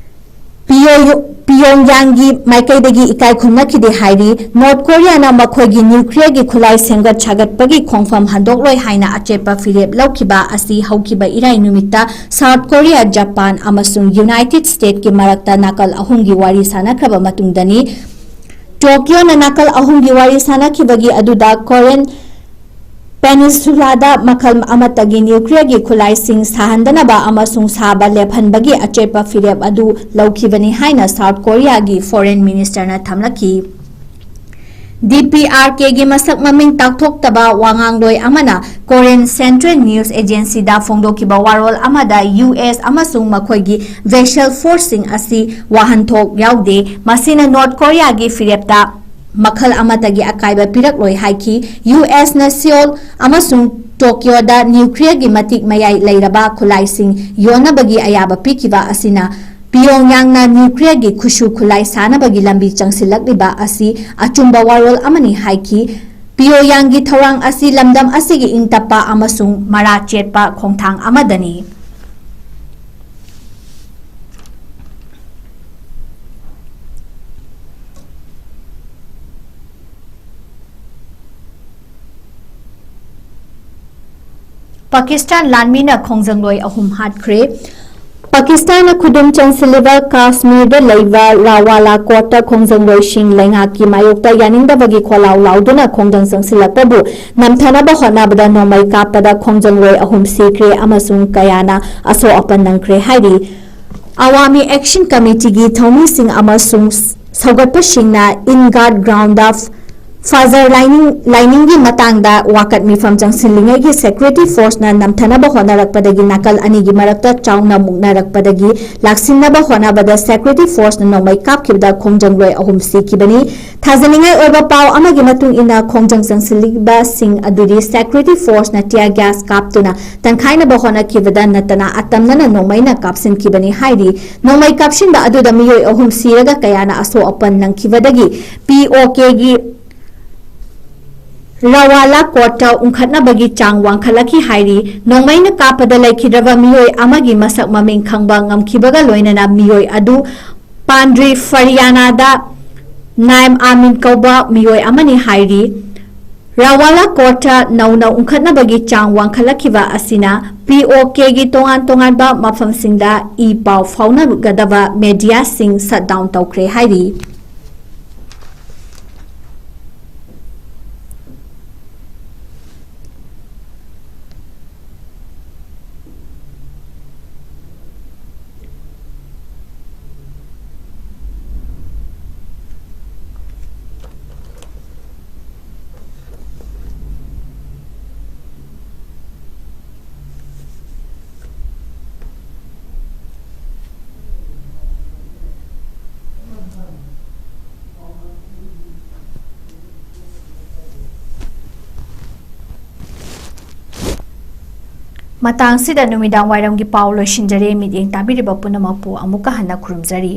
ꯄꯤꯌꯣ-, ꯄꯤꯌꯣꯡꯌꯥꯡꯒꯤ ꯃꯥꯏꯀꯩꯗꯒꯤ ꯏꯀꯥꯏ ꯈꯨꯝꯅꯈꯤꯗꯦ ꯍꯥꯏꯔꯤ꯫ ꯅꯣꯔꯠ ꯀꯣꯔꯤꯌꯥꯅ ꯃꯈꯣꯏꯒꯤ ꯅ꯭ꯌꯨꯀ꯭ꯂꯤꯌꯔꯒꯤ ꯈꯨꯠꯂꯥꯏ ꯁꯦꯝꯒꯠ ꯁꯥꯒꯠꯄꯒꯤ ꯈꯣꯡꯐꯝ ꯍꯟꯗꯣꯛꯂꯣꯏ ꯍꯥꯏꯅ ꯑꯆꯦꯠꯄ ꯐꯤꯔꯦꯞ ꯂꯧꯈꯤꯕ ꯑꯁꯤ ꯍꯧꯈꯤꯕ ꯏꯔꯥꯏ ꯅꯨꯃꯤꯠꯇ ꯁꯥꯎꯠ ꯀꯣꯔꯤꯌꯥ, ꯖꯄꯥꯟ ꯑꯃꯁꯨꯡ ꯌꯨꯅꯥꯏꯇꯦꯗ ꯁ꯭ꯇꯦꯠꯀꯤ ꯃꯔꯛꯇ ꯅꯥꯀꯜ ꯑꯍꯨꯝꯒꯤ ꯋꯥꯔꯤ ꯁꯥꯅꯈ꯭ꯔꯕ ꯃꯇꯨꯡꯗꯅꯤ꯫ ꯇꯣꯀꯤꯌꯣꯅ ꯅꯥꯀꯜ ꯑꯍꯨꯝꯒꯤ ꯋꯥꯔꯤ ꯁꯥꯅꯈꯤꯕꯒꯤ ꯑꯗꯨꯗ ꯀꯣꯔꯤꯌꯟ ꯄꯦꯅꯤꯟꯁꯨꯂꯥꯗ ꯃꯈꯜ ꯑꯃꯠꯇꯒꯤ ꯅ꯭ꯌꯨꯀ꯭ꯂꯤꯌꯔꯒꯤ ꯈꯨꯠꯂꯥꯏꯁꯤꯡ ꯁꯥꯍꯟꯗꯅꯕ ꯑꯃꯁꯨꯡ ꯁꯥꯕ ꯂꯦꯞꯍꯟꯕꯒꯤ ꯑꯆꯦꯠꯄ ꯐꯤꯔꯦꯞ ꯑꯗꯨ ꯂꯧꯈꯤꯕꯅꯤ ꯍꯥꯏꯅ ꯁꯥꯎꯠ ꯀꯣꯔꯤꯌꯥꯒꯤ ꯐꯣꯔꯦꯟ ꯃꯤꯅꯤꯁꯇꯔꯅ ꯊꯝꯂꯛꯈꯤ꯫ DPRKꯒꯤ ꯃꯁꯛ ꯃꯃꯤꯡ ꯇꯥꯛꯊꯣꯛꯇꯕ ꯋꯥꯉꯥꯡꯂꯣꯏ ꯑꯃꯅ Korean Central News Agencyꯗ ꯐꯣꯡꯗꯣꯛꯈꯤꯕ ꯋꯥꯔꯣꯜ ꯑꯃꯗ US ꯑꯃꯁꯨꯡ ꯃꯈꯣꯏꯒꯤ vassal forceꯁꯤꯡ ꯑꯁꯤ ꯋꯥꯍꯟꯊꯣꯛ ꯌꯥꯎꯗꯦ, ꯃꯁꯤꯅ North Koreaꯒꯤ ꯐꯤꯔꯦꯞꯇ ꯃꯈꯜ ꯑꯃꯠꯇꯒꯤ ꯑꯀꯥꯏꯕ ꯄꯤꯔꯛꯂꯣꯏ ꯍꯥꯏꯈꯤ꯫ USꯅ Seoul ꯑꯃꯁꯨꯡ Tokyoꯗ nuclearꯒꯤ ꯃꯇꯤꯛ ꯃꯌꯥꯏ ꯂꯩꯔꯕ ꯈꯨꯠꯂꯥꯏꯁꯤꯡ ꯌꯣꯟꯅꯕꯒꯤ ꯑꯌꯥꯕ ꯄꯤꯈꯤꯕ ꯑꯁꯤꯅ Pyongyangꯅ nuclearꯒꯤ ꯈꯨꯠꯁꯨ ꯈꯨꯠꯂꯥꯏ ꯁꯥꯅꯕꯒꯤ ꯂꯝꯕꯤ ꯆꯪꯁꯤꯜꯂꯛꯂꯤꯕ ꯑꯁꯤ ꯑꯆꯨꯝꯕ ꯋꯥꯔꯣꯜ ꯑꯃꯅꯤ ꯍꯥꯏꯈꯤ꯫ Pyongyangꯒꯤ ꯊꯧꯔꯥꯡ ꯑꯁꯤ ꯂꯝꯗꯝ ꯑꯁꯤꯒꯤ ꯏꯪ ꯇꯞꯄ ꯑꯃꯁꯨꯡ ꯃꯔꯥ ꯆꯦꯠꯄ ꯈꯣꯡꯊꯥꯡ ꯑꯃꯗꯅꯤ꯫ ꯄꯥꯀꯤꯁꯇꯥꯟ ꯂꯥꯟꯃꯤꯅ ꯈꯣꯡꯖꯪꯂꯣꯏ ꯑꯍꯨꯝ ꯍꯥꯠꯈ꯭ꯔꯦ꯫ ꯄꯥꯀꯤꯁꯇꯥꯟꯅ ꯈꯨꯗꯨꯝ ꯆꯟꯁꯤꯜꯂꯤꯕ ꯀꯥꯁꯃꯤꯔꯗ ꯂꯩꯕ ꯔꯥꯋꯥꯂꯥ ꯀꯣꯠꯇ ꯈꯣꯡꯖꯪꯂꯣꯏꯁꯤꯡ ꯂꯩꯉꯥꯛꯀꯤ ꯃꯥꯌꯣꯛꯇ ꯌꯥꯅꯤꯡꯗꯕꯒꯤ ꯈꯣꯜꯂꯥꯎ ꯂꯥꯎꯗꯨꯅ ꯈꯣꯡꯖꯪ ꯆꯪꯁꯤꯜꯂꯛꯄꯕꯨ ꯅꯝꯊꯅꯕ ꯍꯣꯠꯅꯕꯗ ꯅꯣꯡꯃꯩ ꯀꯥꯞꯄꯗ ꯈꯣꯡꯖꯪꯂꯣꯏ ꯑꯍꯨꯝ ꯁꯤꯈ꯭ꯔꯦ ꯑꯃꯁꯨꯡ ꯀꯌꯥꯅ ꯑꯁꯣꯛ ꯑꯄꯟ ꯅꯪꯈ꯭ꯔꯦ ꯍꯥꯏꯔꯤ꯫ ꯑꯋꯥꯃꯤ ꯑꯦꯛꯁꯟ ꯀꯃꯤꯇꯤꯒꯤ ꯊꯧꯃꯤꯁꯤꯡ ꯑꯃꯁꯨꯡ ꯁꯧꯒꯠꯄꯁꯤꯡꯅ ꯏꯟ ꯒꯥꯔꯗ ꯒ꯭ꯔꯥꯎꯟꯗ ꯐꯥꯖꯔ ꯂꯥꯏꯅꯤꯡ, ꯂꯥꯏꯅꯤꯡꯒꯤ ꯃꯇꯥꯡꯗ ꯋꯥꯀꯠ ꯃꯤꯐꯝ ꯆꯪꯁꯤꯜꯂꯤꯉꯩꯒꯤ security forceꯅ ꯅꯝꯊꯅꯕ ꯍꯣꯠꯅꯔꯛꯄꯗꯒꯤ ꯅꯥꯀꯜ ꯑꯅꯤꯒꯤ ꯃꯔꯛꯇ ꯆꯥꯎꯅ ꯃꯨꯛꯅꯔꯛꯄꯗꯒꯤ ꯂꯥꯛꯁꯤꯟꯅꯕ ꯍꯣꯠꯅꯕꯗ security forceꯅ ꯅꯣꯡꯃꯩ ꯀꯥꯞꯈꯤꯕꯗ ꯈꯣꯡꯖꯪꯂꯣꯏ ꯑꯍꯨꯝ ꯁꯤꯈꯤꯕꯅꯤ꯫ ꯊꯥꯖꯅꯤꯡꯉꯥꯏ ꯑꯣꯏꯕ ꯄꯥꯎ ꯑꯃꯒꯤ ꯃꯇꯨꯡ ꯏꯟꯅ, ꯈꯣꯡꯖꯪ ꯆꯪꯁꯤꯜꯂꯤꯕꯁꯤꯡ ꯑꯗꯨꯗꯤ security forceꯅ tear gas ꯀꯥꯞꯇꯨꯅ ꯇꯪꯈꯥꯏꯅꯕ ꯍꯣꯠꯅꯈꯤꯕꯗ ꯅꯠꯇꯅ ꯑꯇꯝꯅꯅ ꯅꯣꯡꯃꯩꯅ ꯀꯥꯞꯁꯤꯟꯈꯤꯕꯅꯤ ꯍꯥꯏꯔꯤ꯫ ꯅꯣꯡꯃꯩ ꯀꯥꯞꯁꯤꯟꯕ ꯑꯗꯨꯗ ꯃꯤꯑꯣꯏ ꯑꯍꯨꯝ ꯁꯤꯔꯒ ꯀꯌꯥꯅ ꯑꯁꯣꯛ ꯑꯄꯟ ꯅꯪꯈꯤꯕꯗꯒꯤ POKꯒꯤ ꯔꯥꯋꯥꯂꯥ ꯀꯣꯠꯇ ꯎꯪꯈꯠꯅꯕꯒꯤ ꯆꯥꯡ ꯋꯥꯡꯈꯠꯂꯛꯈꯤ ꯍꯥꯏꯔꯤ꯫ ꯅꯣꯡꯃꯩꯅ ꯀꯥꯞꯄꯗ ꯂꯩꯈꯤꯗ꯭ꯔꯕ ꯃꯤꯑꯣꯏ ꯑꯃꯒꯤ ꯃꯁꯛ ꯃꯃꯤꯡ ꯈꯪꯕ ꯉꯝꯈꯤꯕꯒ ꯂꯣꯏꯅꯅ ꯃꯤꯑꯣꯏ ꯑꯗꯨ ꯄꯥꯟꯗ꯭ꯔꯤ ꯐꯔꯤꯌꯥꯅꯥꯗ ꯅꯥꯏꯝ ꯑꯥꯃꯤꯟ ꯀꯧꯕ ꯃꯤꯑꯣꯏ ꯑꯃꯅꯤ ꯍꯥꯏꯔꯤ꯫ ꯔꯥꯋꯥꯂꯥ ꯀꯣꯠꯇ ꯅꯧꯅ ꯎꯪꯈꯠꯅꯕꯒꯤ ꯆꯥꯡ ꯋꯥꯡꯈꯠꯂꯛꯈꯤꯕ ꯑꯁꯤꯅ POKꯒꯤ ꯇꯣꯉꯥꯟ ꯇꯣꯉꯥꯟꯕ ꯃꯐꯝꯁꯤꯡꯗ ꯏ ꯄꯥꯎ ꯐꯥꯎꯅꯒꯗꯕ mediaꯁꯤꯡ shutdown ꯇꯧꯈ꯭ꯔꯦ ꯍꯥꯏꯔꯤ꯫ ꯃꯇꯥꯡꯁꯤꯗ ꯅꯨꯃꯤꯗꯥꯡ ꯋꯥꯏꯔꯝꯒꯤ ꯄꯥꯎ ꯂꯣꯏꯁꯤꯟꯖꯔꯦ꯫ ꯃꯤꯠꯌꯦꯡ ꯇꯥꯕꯤꯔꯤꯕ ꯄꯨꯝꯅꯃꯛꯄꯨ ꯑꯃꯨꯛꯀ ꯍꯟꯅ ꯈꯨꯔꯨꯝꯖꯔꯤ꯫